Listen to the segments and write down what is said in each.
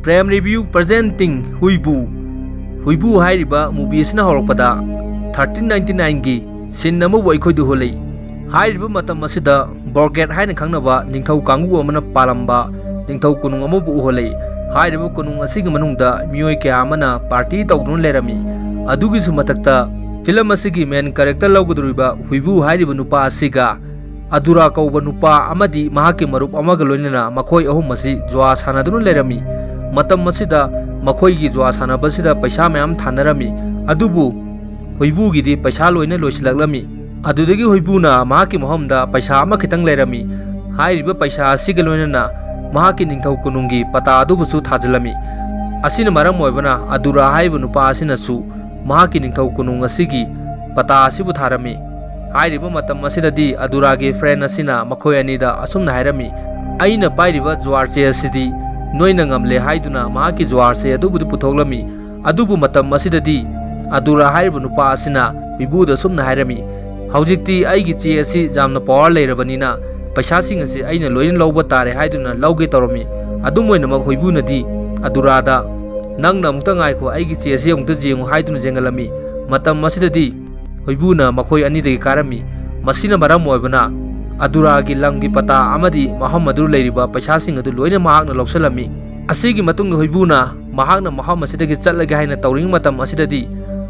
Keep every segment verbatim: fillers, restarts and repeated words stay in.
Prem Review presenting ꯍꯨꯏꯕꯨ꯫ ꯍꯨꯏꯕꯨ ꯍꯥꯏꯔꯤꯕ movie ꯑꯁꯤꯅ ꯍꯧꯔꯛꯄꯗ thirteen ninety nine ꯒꯤ scene ꯑꯃꯕꯨ ꯑꯩꯈꯣꯏꯗ ꯎꯍꯜꯂꯤ꯫ ꯍꯥꯏꯔꯤꯕ ꯃꯇꯝ ꯑꯁꯤꯗ ꯕꯣꯔꯒꯦꯠ ꯍꯥꯏꯅ ꯈꯪꯅꯕ ꯅꯤꯡꯊꯧ ꯀꯥꯡꯕꯨ ꯑꯃꯅ ꯄꯥꯜꯂꯝꯕ ꯅꯤꯡꯊꯧ ꯀꯣꯅꯨꯡ ꯑꯃꯕꯨ ꯎꯍꯜꯂꯤ꯫ ꯍꯥꯏꯔꯤꯕ ꯀꯣꯅꯨꯡ ꯑꯁꯤꯒꯤ ꯃꯅꯨꯡꯗ ꯃꯤꯑꯣꯏ ꯀꯌꯥ ꯑꯃꯅ party ꯇꯧꯗꯨꯅ ꯂꯩꯔꯝꯃꯤ꯫ ꯑꯗꯨꯒꯤꯁꯨ ꯃꯊꯛꯇ film ꯑꯁꯤꯒꯤ main character ꯂꯧꯒꯗꯧꯔꯤꯕ ꯍꯨꯏꯕꯨ ꯍꯥꯏꯔꯤꯕ ꯅꯨꯄꯥ ꯑꯁꯤꯒ ꯑꯗꯨꯔꯥ ꯀꯧꯕ ꯅꯨꯄꯥ ꯑꯃꯗꯤ ꯃꯍꯥꯛꯀꯤ ꯃꯔꯨꯞ ꯑꯃꯒ ꯂꯣꯏꯅꯅ ꯃꯈꯣꯏ ꯑꯍꯨꯝ ꯑꯁꯤ ꯖꯨꯋꯥ ꯁꯥꯟꯅꯗꯨꯅ ꯂꯩꯔꯝꯃꯤ꯫ ꯃꯇꯝ ꯑꯁꯤꯗ ꯃꯈꯣꯏꯒꯤ ꯖꯨꯋꯥ ꯁꯥꯟꯅꯕꯁꯤꯗ ꯄꯩꯁꯥ ꯃꯌꯥꯝ ꯊꯥꯅꯔꯝꯃꯤ꯫ ꯑꯗꯨꯕꯨ ꯍꯨꯏꯕꯨꯒꯤꯗꯤ ꯄꯩꯁꯥ ꯂꯣꯏꯅ ꯂꯣꯏꯁꯤꯜꯂꯛꯂꯝꯃꯤ꯫ ꯑꯗꯨꯗꯒꯤ ꯍꯨꯏꯕꯨꯅ ꯃꯍꯥꯛꯀꯤ ꯃꯐꯝꯗ ꯄꯩꯁꯥ ꯑꯃꯈꯛꯇꯪ ꯂꯩꯔꯝꯃꯤ꯫ ꯍꯥꯏꯔꯤꯕ ꯄꯩꯁꯥ ꯑꯁꯤꯒ ꯂꯣꯏꯅꯅ ꯃꯍꯥꯛꯀꯤ ꯅꯤꯡꯊꯧ ꯀꯣꯅꯨꯡꯒꯤ ꯄꯇꯥ ꯑꯗꯨꯕꯨꯁꯨ ꯊꯥꯖꯤꯜꯂꯝꯃꯤ꯫ ꯑꯁꯤꯅ ꯃꯔꯝ ꯑꯣꯏꯕꯅ ꯑꯗꯨꯔꯥ ꯍꯥꯏꯔꯤꯕ ꯅꯨꯄꯥ ꯑꯁꯤꯅꯁꯨ ꯃꯍꯥꯛꯀꯤ ꯅꯤꯡꯊꯧ ꯀꯣꯅꯨꯡ ꯑꯁꯤꯒꯤ ꯄꯇꯥ ꯑꯁꯤꯕꯨ ꯊꯥꯔꯝꯃꯤ꯫ ꯍꯥꯏꯔꯤꯕ ꯃꯇꯝ ꯑꯁꯤꯗꯗꯤ ꯑꯗꯨꯔꯥꯒꯤ friend ꯑꯁꯤꯅ ꯃꯈꯣꯏ ꯑꯅꯤꯗ ꯑꯁꯨꯝꯅ ꯍꯥꯏꯔꯝꯃꯤ, "ꯑꯩꯅ ꯄꯥꯏꯔꯤꯕ ꯖꯨꯋꯥꯔ ꯆꯦ ꯑꯁꯤꯗꯤ ꯅꯣꯏꯅ ꯉꯝꯂꯦ" ꯍꯥꯏꯗꯨꯅ ꯃꯍꯥꯛꯀꯤ ꯖꯨꯋꯥꯔ ꯆꯦ ꯑꯗꯨꯕꯨꯗꯤ ꯄꯨꯊꯣꯛꯂꯝꯃꯤ꯫ ꯑꯗꯨꯕꯨ ꯃꯇꯝ ꯑꯁꯤꯗꯗꯤ ꯑꯗꯨꯔꯥ ꯍꯥꯏꯔꯤꯕ ꯅꯨꯄꯥ ꯑꯁꯤꯅ ꯍꯨꯏꯕꯨꯗ ꯑꯁꯨꯝꯅ ꯍꯥꯏꯔꯝꯃꯤ, "ꯍꯧꯖꯤꯛꯇꯤ ꯑꯩꯒꯤ ꯆꯦ ꯑꯁꯤ ꯌꯥꯝꯅ power ꯂꯩꯔꯕꯅꯤꯅ ꯄꯩꯁꯥꯁꯤꯡ ꯑꯁꯤ ꯑꯩꯅ ꯂꯣꯏꯅ ꯂꯧꯕ ꯇꯥꯔꯦ" ꯍꯥꯏꯗꯨꯅ ꯂꯧꯒꯦ ꯇꯧꯔꯝꯃꯤ꯫ ꯑꯗꯨꯝ ꯑꯣꯏꯅꯃꯛ ꯍꯨꯏꯕꯨꯅꯗꯤ ꯑꯗꯨꯔꯥꯗ, "ꯅꯪꯅ ꯑꯃꯨꯛꯇ ꯉꯥꯏꯈꯣ, ꯑꯩꯒꯤ ꯆꯦ ꯑꯁꯤ ꯑꯃꯨꯛꯇ ꯌꯦꯡꯉꯨ" ꯍꯥꯏꯗꯨꯅ ꯌꯦꯡꯍꯜꯂꯝꯃꯤ꯫ ꯃꯇꯝ ꯑꯁꯤꯗꯗꯤ ꯍꯨꯏꯕꯨꯅ ꯃꯈꯣꯏ ꯑꯅꯤꯗꯒꯤ ꯀꯥꯔꯝꯃꯤ꯫ ꯃꯁꯤꯅ ꯃꯔꯝ ꯑꯣꯏꯕꯅ ꯑꯗꯨꯔꯥꯒꯤ ꯂꯝꯒꯤ ꯄꯇꯥ ꯑꯃꯗꯤ ꯃꯐꯝ ꯑꯗꯨ ꯂꯩꯔꯤꯕ ꯄꯩꯁꯥꯁꯤꯡ ꯑꯗꯨ ꯂꯣꯏꯅ ꯃꯍꯥꯛꯅ ꯂꯧꯁꯤꯜꯂꯝꯃꯤ꯫ ꯑꯁꯤꯒꯤ ꯃꯇꯨꯡꯗ ꯍꯨꯏꯕꯨꯅ ꯃꯍꯥꯛꯅ ꯃꯐꯝ ꯑꯁꯤꯗꯒꯤ ꯆꯠꯂꯒꯦ ꯍꯥꯏꯅ ꯇꯧꯔꯤꯉꯩ ꯃꯇꯝ ꯑꯁꯤꯗꯗꯤ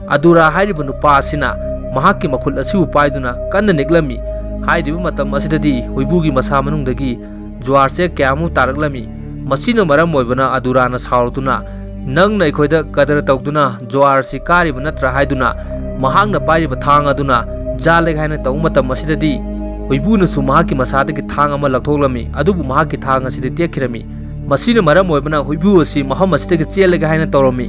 ꯑꯗꯨꯔꯥ ꯍꯥꯏꯔꯤꯕ ꯅꯨꯄꯥ ꯑꯁꯤꯅ ꯃꯍꯥꯛꯀꯤ ꯃꯈꯨꯠ ꯑꯁꯤꯕꯨ ꯄꯥꯏꯗꯨꯅ ꯀꯟꯅ ꯅꯤꯛꯂꯝꯃꯤ꯫ ꯍꯥꯏꯔꯤꯕ ꯃꯇꯝ ꯑꯁꯤꯗꯗꯤ ꯍꯨꯏꯕꯨꯒꯤ ꯃꯁꯥ ꯃꯅꯨꯡꯗꯒꯤ ꯖꯨꯋꯥꯔ ꯆꯦ ꯀꯌꯥ ꯑꯃ ꯇꯥꯔꯛꯂꯝꯃꯤ꯫ ꯃꯁꯤꯅ ꯃꯔꯝ ꯑꯣꯏꯕꯅ ꯑꯗꯨꯔꯥꯅ ꯁꯥꯎꯔꯗꯨꯅ, "ꯅꯪꯅ ꯑꯩꯈꯣꯏꯗ ꯀꯗꯔ ꯇꯧꯗꯨꯅ ꯖꯨꯋꯥꯔ ꯑꯁꯤ ꯀꯥꯔꯤꯕ ꯅꯠꯇ꯭ꯔꯥ?" ꯍꯥꯏꯗꯨꯅ ꯃꯍꯥꯛꯅ ꯄꯥꯏꯔꯤꯕ ꯊꯥꯡ ꯑꯗꯨꯅ ꯖꯥꯜꯂꯒꯦ ꯍꯥꯏꯅ ꯇꯧꯕ ꯃꯇꯝ ꯑꯁꯤꯗꯗꯤ ꯍꯨꯏꯕꯨꯅꯁꯨ ꯃꯍꯥꯛꯀꯤ ꯃꯁꯥꯗꯒꯤ ꯊꯥꯡ ꯑꯃ ꯂꯧꯊꯣꯛꯂꯝꯃꯤ꯫ ꯑꯗꯨꯕꯨ ꯃꯍꯥꯛꯀꯤ ꯊꯥꯡ ꯑꯁꯤꯗꯤ ꯇꯦꯛꯈꯤꯔꯝꯃꯤ꯫ ꯃꯁꯤꯅ ꯃꯔꯝ ꯑꯣꯏꯕꯅ ꯍꯨꯏꯕꯨ ꯑꯁꯤ ꯃꯐꯝ ꯑꯁꯤꯗꯒꯤ ꯆꯦꯜꯂꯒꯦ ꯍꯥꯏꯅ ꯇꯧꯔꯝꯃꯤ꯫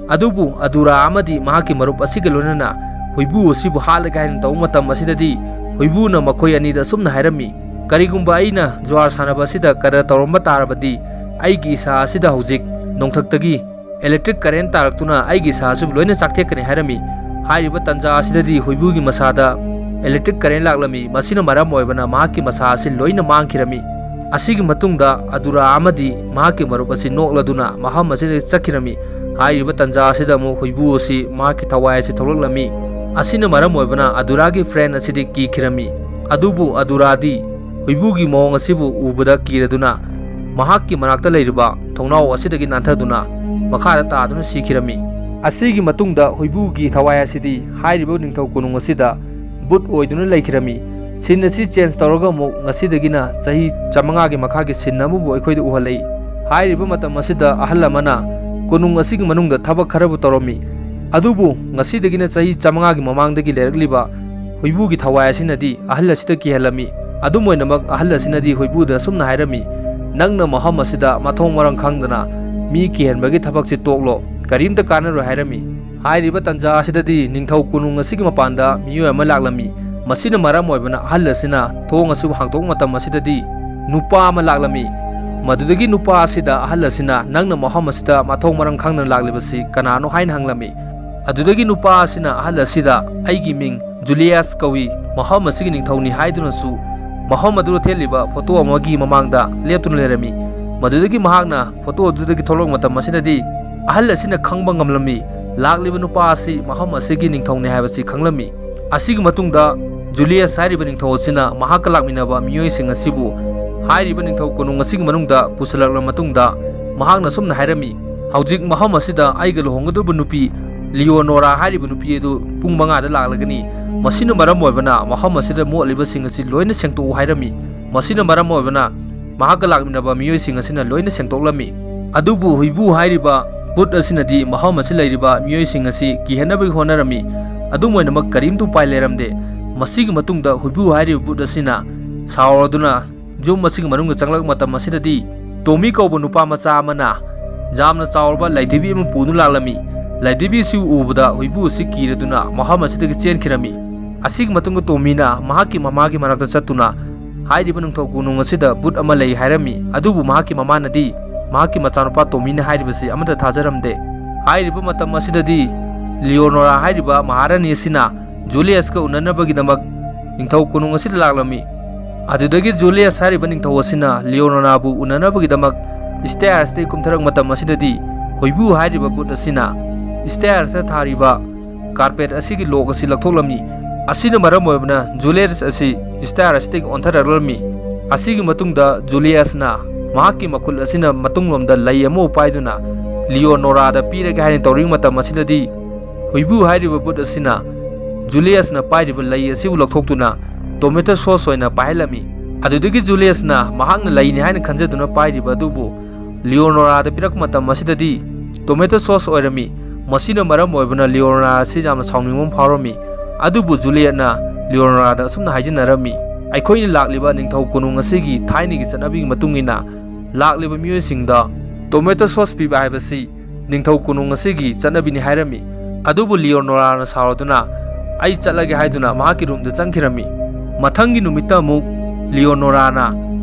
ꯑꯗꯨꯕꯨ ꯑꯗꯨꯔꯥ ꯑꯃꯗꯤ ꯃꯍꯥꯛꯀꯤ ꯃꯔꯨꯞ ꯑꯁꯤꯒ ꯂꯣꯏꯅꯅ ꯍꯨꯏꯕꯨ ꯑꯁꯤꯕꯨ ꯍꯥꯠꯂꯒꯦ ꯍꯥꯏꯅ ꯇꯧꯕ ꯃꯇꯝ ꯑꯁꯤꯗꯗꯤ ꯍꯨꯏꯕꯨꯅ ꯃꯈꯣꯏ ꯑꯅꯤꯗ ꯑꯁꯨꯝꯅ ꯍꯥꯏꯔꯝꯃꯤ, "ꯀꯔꯤꯒꯨꯝꯕ ꯑꯩꯅ ꯖꯨꯋꯥꯔ ꯁꯥꯟꯅꯕ ꯑꯁꯤꯗ ꯀꯗꯔ ꯇꯧꯔꯝꯕ ꯇꯥꯔꯕꯗꯤ ꯑꯩꯒꯤ ꯏꯁꯥ ꯑꯁꯤꯗ ꯍꯧꯖꯤꯛ ꯅꯣꯡꯊꯛꯇꯒꯤ electric current ꯇꯥꯔꯛꯇꯨꯅ ꯑꯩꯒꯤ ꯏꯁꯥ ꯑꯁꯤꯕꯨ ꯂꯣꯏꯅ ꯆꯥꯛꯊꯦꯛꯀꯅꯤ" ꯍꯥꯏꯔꯝꯃꯤ꯫ ꯍꯥꯏꯔꯤꯕ ꯇꯟꯖꯥ ꯑꯁꯤꯗꯗꯤ ꯍꯨꯏꯕꯨꯒꯤ ꯃꯁꯥꯗ electric current ꯂꯥꯛꯂꯝꯃꯤ꯫ ꯃꯁꯤꯅ ꯃꯔꯝ ꯑꯣꯏꯕꯅ ꯃꯍꯥꯛꯀꯤ ꯃꯁꯥ ꯑꯁꯤ ꯂꯣꯏꯅ ꯃꯥꯡꯈꯤꯔꯝꯃꯤ꯫ ꯑꯁꯤꯒꯤ ꯃꯇꯨꯡꯗ ꯑꯗꯨꯔꯥ ꯑꯃꯗꯤ ꯃꯍꯥꯛꯀꯤ ꯃꯔꯨꯞ ꯑꯁꯤ ꯅꯣꯛꯂꯗꯨꯅ ꯃꯐꯝ ꯑꯁꯤꯗꯒꯤ ꯆꯠꯈꯤꯔꯝꯃꯤ꯫ ꯍꯥꯏꯔꯤꯕ ꯇꯟꯖꯥ ꯑꯁꯤꯗ ꯑꯃꯨꯛ ꯍꯨꯏꯕꯨ ꯑꯁꯤ ꯃꯍꯥꯛꯀꯤ ꯊꯋꯥꯏ ꯑꯁꯤ ꯊꯣꯛꯂꯛꯂꯝꯃꯤ꯫ ꯑꯁꯤꯅ ꯃꯔꯝ ꯑꯣꯏꯕꯅ ꯑꯗꯨꯔꯥꯒꯤ friend ꯑꯁꯤꯗꯤ ꯀꯤꯈꯤꯔꯝꯃꯤ꯫ ꯑꯗꯨꯕꯨ ꯑꯗꯨꯔꯥꯗꯤ ꯍꯨꯏꯕꯨꯒꯤ ꯃꯑꯣꯡ ꯑꯁꯤꯕꯨ ꯎꯕꯗ ꯀꯤꯔꯗꯨꯅ ꯃꯍꯥꯛꯀꯤ ꯃꯅꯥꯛꯇ ꯂꯩꯔꯤꯕ ꯊꯣꯡꯅꯥꯎ ꯑꯁꯤꯗꯒꯤ ꯅꯥꯟꯊꯗꯨꯅ ꯃꯈꯥꯗ ꯇꯥꯗꯨꯅ ꯁꯤꯈꯤꯔꯝꯃꯤ꯫ ꯑꯁꯤꯒꯤ ꯃꯇꯨꯡꯗ ꯍꯨꯏꯕꯨꯒꯤ ꯊꯋꯥꯏ ꯑꯁꯤꯗꯤ ꯍꯥꯏꯔꯤꯕ ꯅꯤꯡꯊꯧ ꯀꯣꯅꯨꯡ ꯑꯁꯤꯗ ꯕꯨꯠ ꯑꯣꯏꯗꯨꯅ ꯂꯩꯈꯤꯔꯝꯃꯤ꯫ Scene ꯑꯁꯤ change ꯇꯧꯔꯒ ꯑꯃꯨꯛ ꯉꯁꯤꯗꯒꯤꯅ ꯆꯍꯤ ꯆꯥꯃꯉꯥꯒꯤ ꯃꯈꯥꯒꯤ scene ꯑꯃꯕꯨ ꯑꯩꯈꯣꯏꯗ ꯎꯍꯜꯂꯛꯏ꯫ ꯍꯥꯏꯔꯤꯕ ꯃꯇꯝ ꯑꯁꯤꯗ ꯑꯍꯜ ꯑꯃꯅ ꯀꯣꯅꯨꯡ ꯑꯁꯤꯒꯤ ꯃꯅꯨꯡꯗ ꯊꯕꯛ ꯈꯔꯕꯨ ꯇꯧꯔꯝꯃꯤ꯫ ꯑꯗꯨꯕꯨ ꯉꯁꯤꯗꯒꯤꯅ ꯆꯍꯤ ꯆꯥꯃꯉꯥꯒꯤ ꯃꯃꯥꯡꯗꯒꯤ ꯂꯩꯔꯛꯂꯤꯕ ꯍꯨꯏꯕꯨꯒꯤ ꯊꯋꯥꯏ ꯑꯁꯤꯅꯗꯤ ꯑꯍꯜ ꯑꯁꯤꯗ ꯀꯤꯍꯜꯂꯝꯃꯤ꯫ ꯑꯗꯨꯝ ꯑꯣꯏꯅꯃꯛ, ꯑꯍꯜ ꯑꯁꯤꯅꯗꯤ ꯍꯨꯏꯕꯨꯗ ꯑꯁꯨꯝꯅ ꯍꯥꯏꯔꯝꯃꯤ, "ꯅꯪꯅ ꯃꯐꯝ ꯑꯁꯤꯗ ꯃꯊꯣꯡ ꯃꯔꯝ ꯈꯪꯗꯅ ꯃꯤ ꯀꯤꯍꯟꯕꯒꯤ ꯊꯕꯛꯁꯤ ꯇꯣꯛꯂꯣ, ꯀꯔꯤꯝꯇ ꯀꯥꯟꯅꯔꯣꯏ" ꯍꯥꯏꯔꯝꯃꯤ꯫ ꯍꯥꯏꯔꯤꯕ ꯇꯟꯖꯥ ꯑꯁꯤꯗꯗꯤ ꯅꯤꯡꯊꯧ ꯀꯣꯅꯨꯡ ꯑꯁꯤꯒꯤ ꯃꯄꯥꯟꯗ ꯃꯤꯑꯣꯏ ꯑꯃ ꯂꯥꯛꯂꯝꯃꯤ꯫ ꯃꯁꯤꯅ ꯃꯔꯝ ꯑꯣꯏꯕꯅ ꯑꯍꯜ ꯑꯁꯤꯅ ꯊꯣꯡ ꯑꯁꯤꯕꯨ ꯍꯥꯡꯗꯣꯛꯄ ꯃꯇꯝ ꯑꯁꯤꯗꯗꯤ ꯅꯨꯄꯥ ꯑꯃ ꯂꯥꯛꯂꯝꯃꯤ꯫ ꯃꯗꯨꯗꯒꯤ ꯅꯨꯄꯥ ꯑꯁꯤꯗ ꯑꯍꯜ ꯑꯁꯤꯅ, "ꯅꯪꯅ ꯃꯐꯝ ꯑꯁꯤꯗ ꯃꯊꯣꯡ ꯃꯔꯝ ꯈꯪꯗꯅ ꯂꯥꯛꯂꯤꯕꯁꯤ ꯀꯅꯥꯅꯣ?" ꯍꯥꯏꯅ ꯍꯪꯂꯝꯃꯤ꯫ ꯑꯗꯨꯗꯒꯤ ꯅꯨꯄꯥ ꯑꯁꯤꯅ ꯑꯍꯜ ꯑꯁꯤꯗ, "ꯑꯩꯒꯤ ꯃꯤꯡ ꯖꯨꯂꯤꯌꯁ ꯀꯧꯏ, ꯃꯐꯝ ꯑꯁꯤꯒꯤ ꯅꯤꯡꯊꯧꯅꯤ" ꯍꯥꯏꯗꯨꯅꯁꯨ ꯃꯐꯝ ꯑꯗꯨꯗ ꯊꯦꯠꯂꯤꯕ ꯐꯣꯇꯣ ꯑꯃꯒꯤ ꯃꯃꯥꯡꯗ ꯂꯦꯞꯇꯨꯅ ꯂꯩꯔꯝꯃꯤ꯫ ꯃꯗꯨꯗꯒꯤ ꯃꯍꯥꯛꯅ ꯐꯣꯇꯣ ꯑꯗꯨꯗꯒꯤ ꯊꯣꯛꯂꯛꯄ ꯃꯇꯝ ꯑꯁꯤꯗꯗꯤ ꯑꯍꯜ ꯑꯁꯤꯅ ꯈꯪꯕ ꯉꯝꯂꯝꯃꯤ, ꯂꯥꯛꯂꯤꯕ ꯅꯨꯄꯥ ꯑꯁꯤ ꯃꯐꯝ ꯑꯁꯤꯒꯤ ꯅꯤꯡꯊꯧꯅꯤ ꯍꯥꯏꯕꯁꯤ ꯈꯪꯂꯝꯃꯤ꯫ ꯑꯁꯤꯒꯤ ꯃꯇꯨꯡꯗ ꯖꯨꯂꯤꯌꯁ ꯍꯥꯏꯔꯤꯕ ꯅꯤꯡꯊꯧ ꯑꯁꯤꯅ ꯃꯍꯥꯛꯀ ꯂꯥꯛꯃꯤꯟꯅꯕ ꯃꯤꯑꯣꯏꯁꯤꯡ ꯑꯁꯤꯕꯨ ꯍꯥꯏꯔꯤꯕ ꯅꯤꯡꯊꯧ ꯀꯣꯅꯨꯡ ꯑꯁꯤꯒꯤ ꯃꯅꯨꯡꯗ ꯄꯨꯁꯤꯜꯂꯛꯂꯕ ꯃꯇꯨꯡꯗ ꯃꯍꯥꯛꯅ ꯑꯁꯨꯝꯅ ꯍꯥꯏꯔꯝꯃꯤ, "ꯍꯧꯖꯤꯛ ꯃꯐꯝ ꯑꯁꯤꯗ ꯑꯩꯒ ꯂꯨꯍꯣꯡꯒꯗꯧꯔꯤꯕ ꯅꯨꯄꯤ ꯂꯤꯑꯣꯅꯣꯔꯥ ꯍꯥꯏꯔꯤꯕ ꯅꯨꯄꯤ ꯑꯗꯨ ꯄꯨꯡ ꯃꯉꯥꯗ ꯂꯥꯛꯂꯒꯅꯤ꯫ ꯃꯁꯤꯅ ꯃꯔꯝ ꯑꯣꯏꯕꯅ ꯃꯐꯝ ꯑꯁꯤꯗ ꯃꯣꯠꯂꯤꯕꯁꯤꯡ ꯑꯁꯤ ꯂꯣꯏꯅ ꯁꯦꯡꯗꯣꯛꯎ" ꯍꯥꯏꯔꯝꯃꯤ꯫ ꯃꯁꯤꯅ ꯃꯔꯝ ꯑꯣꯏꯕꯅ ꯃꯍꯥꯛꯀ ꯂꯥꯛꯃꯤꯟꯅꯕ ꯃꯤꯑꯣꯏꯁꯤꯡ ꯑꯁꯤꯅ ꯂꯣꯏꯅ ꯁꯦꯡꯗꯣꯛꯂꯝꯃꯤ꯫ ꯑꯗꯨꯕꯨ ꯍꯨꯏꯕꯨ ꯍꯥꯏꯔꯤꯕ ꯕꯨꯠ ꯑꯁꯤꯅꯗꯤ ꯃꯐꯝ ꯑꯁꯤ ꯂꯩꯔꯤꯕ ꯃꯤꯑꯣꯏꯁꯤꯡ ꯑꯁꯤ ꯀꯤꯍꯟꯅꯕꯒꯤ ꯍꯣꯠꯅꯔꯝꯃꯤ꯫ ꯑꯗꯨꯝ ꯑꯣꯏꯅꯃꯛ ꯀꯔꯤꯝꯇ ꯎꯄꯥꯏ ꯂꯩꯔꯝꯗꯦ꯫ ꯃꯁꯤꯒꯤ ꯃꯇꯨꯡꯗ ꯍꯨꯏꯕꯨ ꯍꯥꯏꯔꯤꯕ ꯕꯨꯠ ꯑꯁꯤꯅ ꯁꯥꯎꯔꯗꯨꯅ ꯌꯨꯝ ꯑꯁꯤꯒꯤ ꯃꯅꯨꯡꯗ ꯆꯪꯂꯛꯄ ꯃꯇꯝ ꯑꯁꯤꯗꯗꯤ ꯇꯣꯃꯤ ꯀꯧꯕ ꯅꯨꯄꯥ ꯃꯆꯥ ꯑꯃꯅ ꯌꯥꯝꯅ ꯆꯥꯎꯔꯕ ꯂꯥꯏꯙꯤꯕꯤ ꯑꯃ ꯄꯨꯗꯨꯅ ꯂꯥꯛꯂꯝꯃꯤ꯫ ꯂꯥꯏꯙꯤꯕꯤ ꯑꯁꯤ ꯎꯕꯗ ꯍꯨꯏꯕꯨ ꯑꯁꯤ ꯀꯤꯔꯗꯨꯅ ꯃꯐꯝ ꯑꯁꯤꯗꯒꯤ ꯆꯦꯟꯈꯤꯔꯝꯃꯤ꯫ ꯑꯁꯤꯒꯤ ꯃꯇꯨꯡꯗ ꯇꯣꯃꯤꯅ ꯃꯍꯥꯛꯀꯤ ꯃꯃꯥꯒꯤ ꯃꯅꯥꯛꯇ ꯆꯠꯇꯨꯅ ꯍꯥꯏꯔꯤꯕ ꯅꯤꯡꯊꯧ ꯀꯣꯅꯨꯡ ꯑꯁꯤꯗ ꯕꯨꯠ ꯑꯃ ꯂꯩ ꯍꯥꯏꯔꯝꯃꯤ꯫ ꯑꯗꯨꯕꯨ ꯃꯍꯥꯛꯀꯤ ꯃꯃꯥꯅꯗꯤ ꯃꯍꯥꯛꯀꯤ ꯃꯆꯥꯅꯨꯄꯥ ꯇꯣꯃꯤꯅ ꯍꯥꯏꯔꯤꯕꯁꯤ ꯑꯃꯠꯇ ꯊꯥꯖꯔꯝꯗꯦ꯫ ꯍꯥꯏꯔꯤꯕ ꯃꯇꯝ ꯑꯁꯤꯗꯗꯤ ꯂꯤꯑꯣꯅꯣꯔꯥ ꯍꯥꯏꯔꯤꯕ ꯃꯍꯥꯔꯥꯅꯤ ꯑꯁꯤꯅ ꯖꯨꯂꯤꯌꯁꯀ ꯎꯅꯅꯕꯒꯤꯗꯃꯛ ꯅꯤꯡꯊꯧ ꯀꯣꯅꯨꯡ ꯑꯁꯤꯗ ꯂꯥꯛꯂꯝꯃꯤ꯫ ꯑꯗꯨꯗꯒꯤ ꯖꯨꯂꯤꯌꯁ ꯍꯥꯏꯔꯤꯕ ꯅꯤꯡꯊꯧ ꯑꯁꯤꯅ ꯂꯤꯑꯣꯅꯣꯔꯥꯕꯨ ꯎꯅꯅꯕꯒꯤꯗꯃꯛ ꯁ꯭ꯇꯦꯌꯔꯁꯇꯒꯤ ꯀꯨꯝꯊꯔꯛꯄ ꯃꯇꯝ ꯑꯁꯤꯗꯗꯤ ꯍꯨꯏꯕꯨ ꯍꯥꯏꯔꯤꯕ ꯕꯨꯠ ꯑꯁꯤꯅ ꯁ꯭ꯇꯦꯌꯔꯁꯇ ꯊꯥꯔꯤꯕ ꯀꯥꯔꯄꯦꯠ ꯑꯁꯤꯒꯤ ꯂꯣꯛ ꯑꯁꯤ ꯂꯧꯊꯣꯛꯂꯝꯃꯤ꯫ ꯑꯁꯤꯅ ꯃꯔꯝ ꯑꯣꯏꯕꯅ ꯖꯨꯂꯤꯌꯁ ꯑꯁꯤ ꯁ꯭ꯇꯦꯌꯔ ꯑꯁꯤꯗꯒꯤ ꯑꯣꯟꯊꯔꯛꯂꯝꯃꯤ꯫ ꯑꯁꯤꯒꯤ ꯃꯇꯨꯡꯗ ꯖꯨꯂꯤꯌꯁꯅ ꯃꯍꯥꯛꯀꯤ ꯃꯈꯨꯠ ꯑꯁꯤꯅ ꯃꯇꯨꯡꯂꯣꯝꯗ ꯂꯩ ꯑꯃꯕꯨ ꯄꯥꯏꯗꯨꯅ ꯂꯤꯑꯣꯅꯣꯔꯥꯗ ꯄꯤꯔꯒꯦ ꯍꯥꯏꯅ ꯇꯧꯔꯤꯉꯩ ꯃꯇꯝ ꯑꯁꯤꯗꯗꯤ ꯍꯨꯏꯕꯨ ꯍꯥꯏꯔꯤꯕ ꯕꯨꯠ ꯑꯁꯤꯅ ꯖꯨꯂꯤꯌꯁꯅ ꯄꯥꯏꯔꯤꯕ ꯂꯩ ꯑꯁꯤꯕꯨ ꯂꯧꯊꯣꯛꯇꯨꯅ ꯇꯣꯃꯦꯇꯣ ꯁꯣꯁ ꯑꯣꯏꯅ ꯄꯥꯏꯍꯜꯂꯝꯃꯤ꯫ ꯑꯗꯨꯗꯒꯤ ꯖꯨꯂꯤꯌꯁꯅ ꯃꯍꯥꯛꯅ ꯂꯩꯅꯤ ꯍꯥꯏꯅ ꯈꯟꯖꯗꯨꯅ ꯄꯥꯏꯔꯤꯕ ꯑꯗꯨꯕꯨ ꯂꯤꯑꯣꯅꯣꯔꯥꯗ ꯄꯤꯔꯛꯄ ꯃꯇꯝ ꯑꯁꯤꯗꯗꯤ ꯇꯣꯃꯦꯇꯣ ꯁꯣꯁ ꯑꯣꯏꯔꯝꯃꯤ꯫ ꯃꯁꯤꯅ ꯃꯔꯝ ꯑꯣꯏꯕꯅ ꯂꯤꯑꯣꯅꯣꯔꯥ ꯑꯁꯤ ꯌꯥꯝꯅ ꯁꯥꯎꯅꯤꯡꯕ ꯑꯃ ꯐꯥꯎꯔꯝꯃꯤ꯫ ꯑꯗꯨꯕꯨ ꯖꯨꯂꯤꯌꯠꯅ ꯂꯤꯑꯣꯅꯣꯔꯥꯗ ꯑꯁꯨꯝꯅ ꯍꯥꯏꯖꯅꯔꯝꯃꯤ, "ꯑꯩꯈꯣꯏꯅ ꯂꯥꯛꯂꯤꯕ ꯅꯤꯡꯊꯧ ꯀꯣꯅꯨꯡ ꯑꯁꯤꯒꯤ ꯊꯥꯏꯅꯒꯤ ꯆꯠꯅꯕꯤꯒꯤ ꯃꯇꯨꯡ ꯏꯟꯅ ꯂꯥꯛꯂꯤꯕ ꯃꯤꯑꯣꯏꯁꯤꯡꯗ ꯇꯣꯃꯦꯇꯣ ꯁꯣꯁ ꯄꯤꯕ ꯍꯥꯏꯕꯁꯤ ꯅꯤꯡꯊꯧ ꯀꯣꯅꯨꯡ ꯑꯁꯤꯒꯤ ꯆꯠꯅꯕꯤꯅꯤ" ꯍꯥꯏꯔꯝꯃꯤ꯫ ꯑꯗꯨꯕꯨ ꯂꯤꯑꯣꯅꯣꯔꯥꯅ ꯁꯥꯎꯔꯗꯨꯅ "ꯑꯩ ꯆꯠꯂꯒꯦ" ꯍꯥꯏꯗꯨꯅ ꯃꯍꯥꯛꯀꯤ ꯔꯨꯝꯗ ꯆꯪꯈꯤꯔꯝꯃꯤ꯫ ꯃꯊꯪꯒꯤ ꯅꯨꯃꯤꯠꯇ ꯑꯃꯨꯛ ꯂꯤꯑꯣꯅꯣꯔꯥꯅ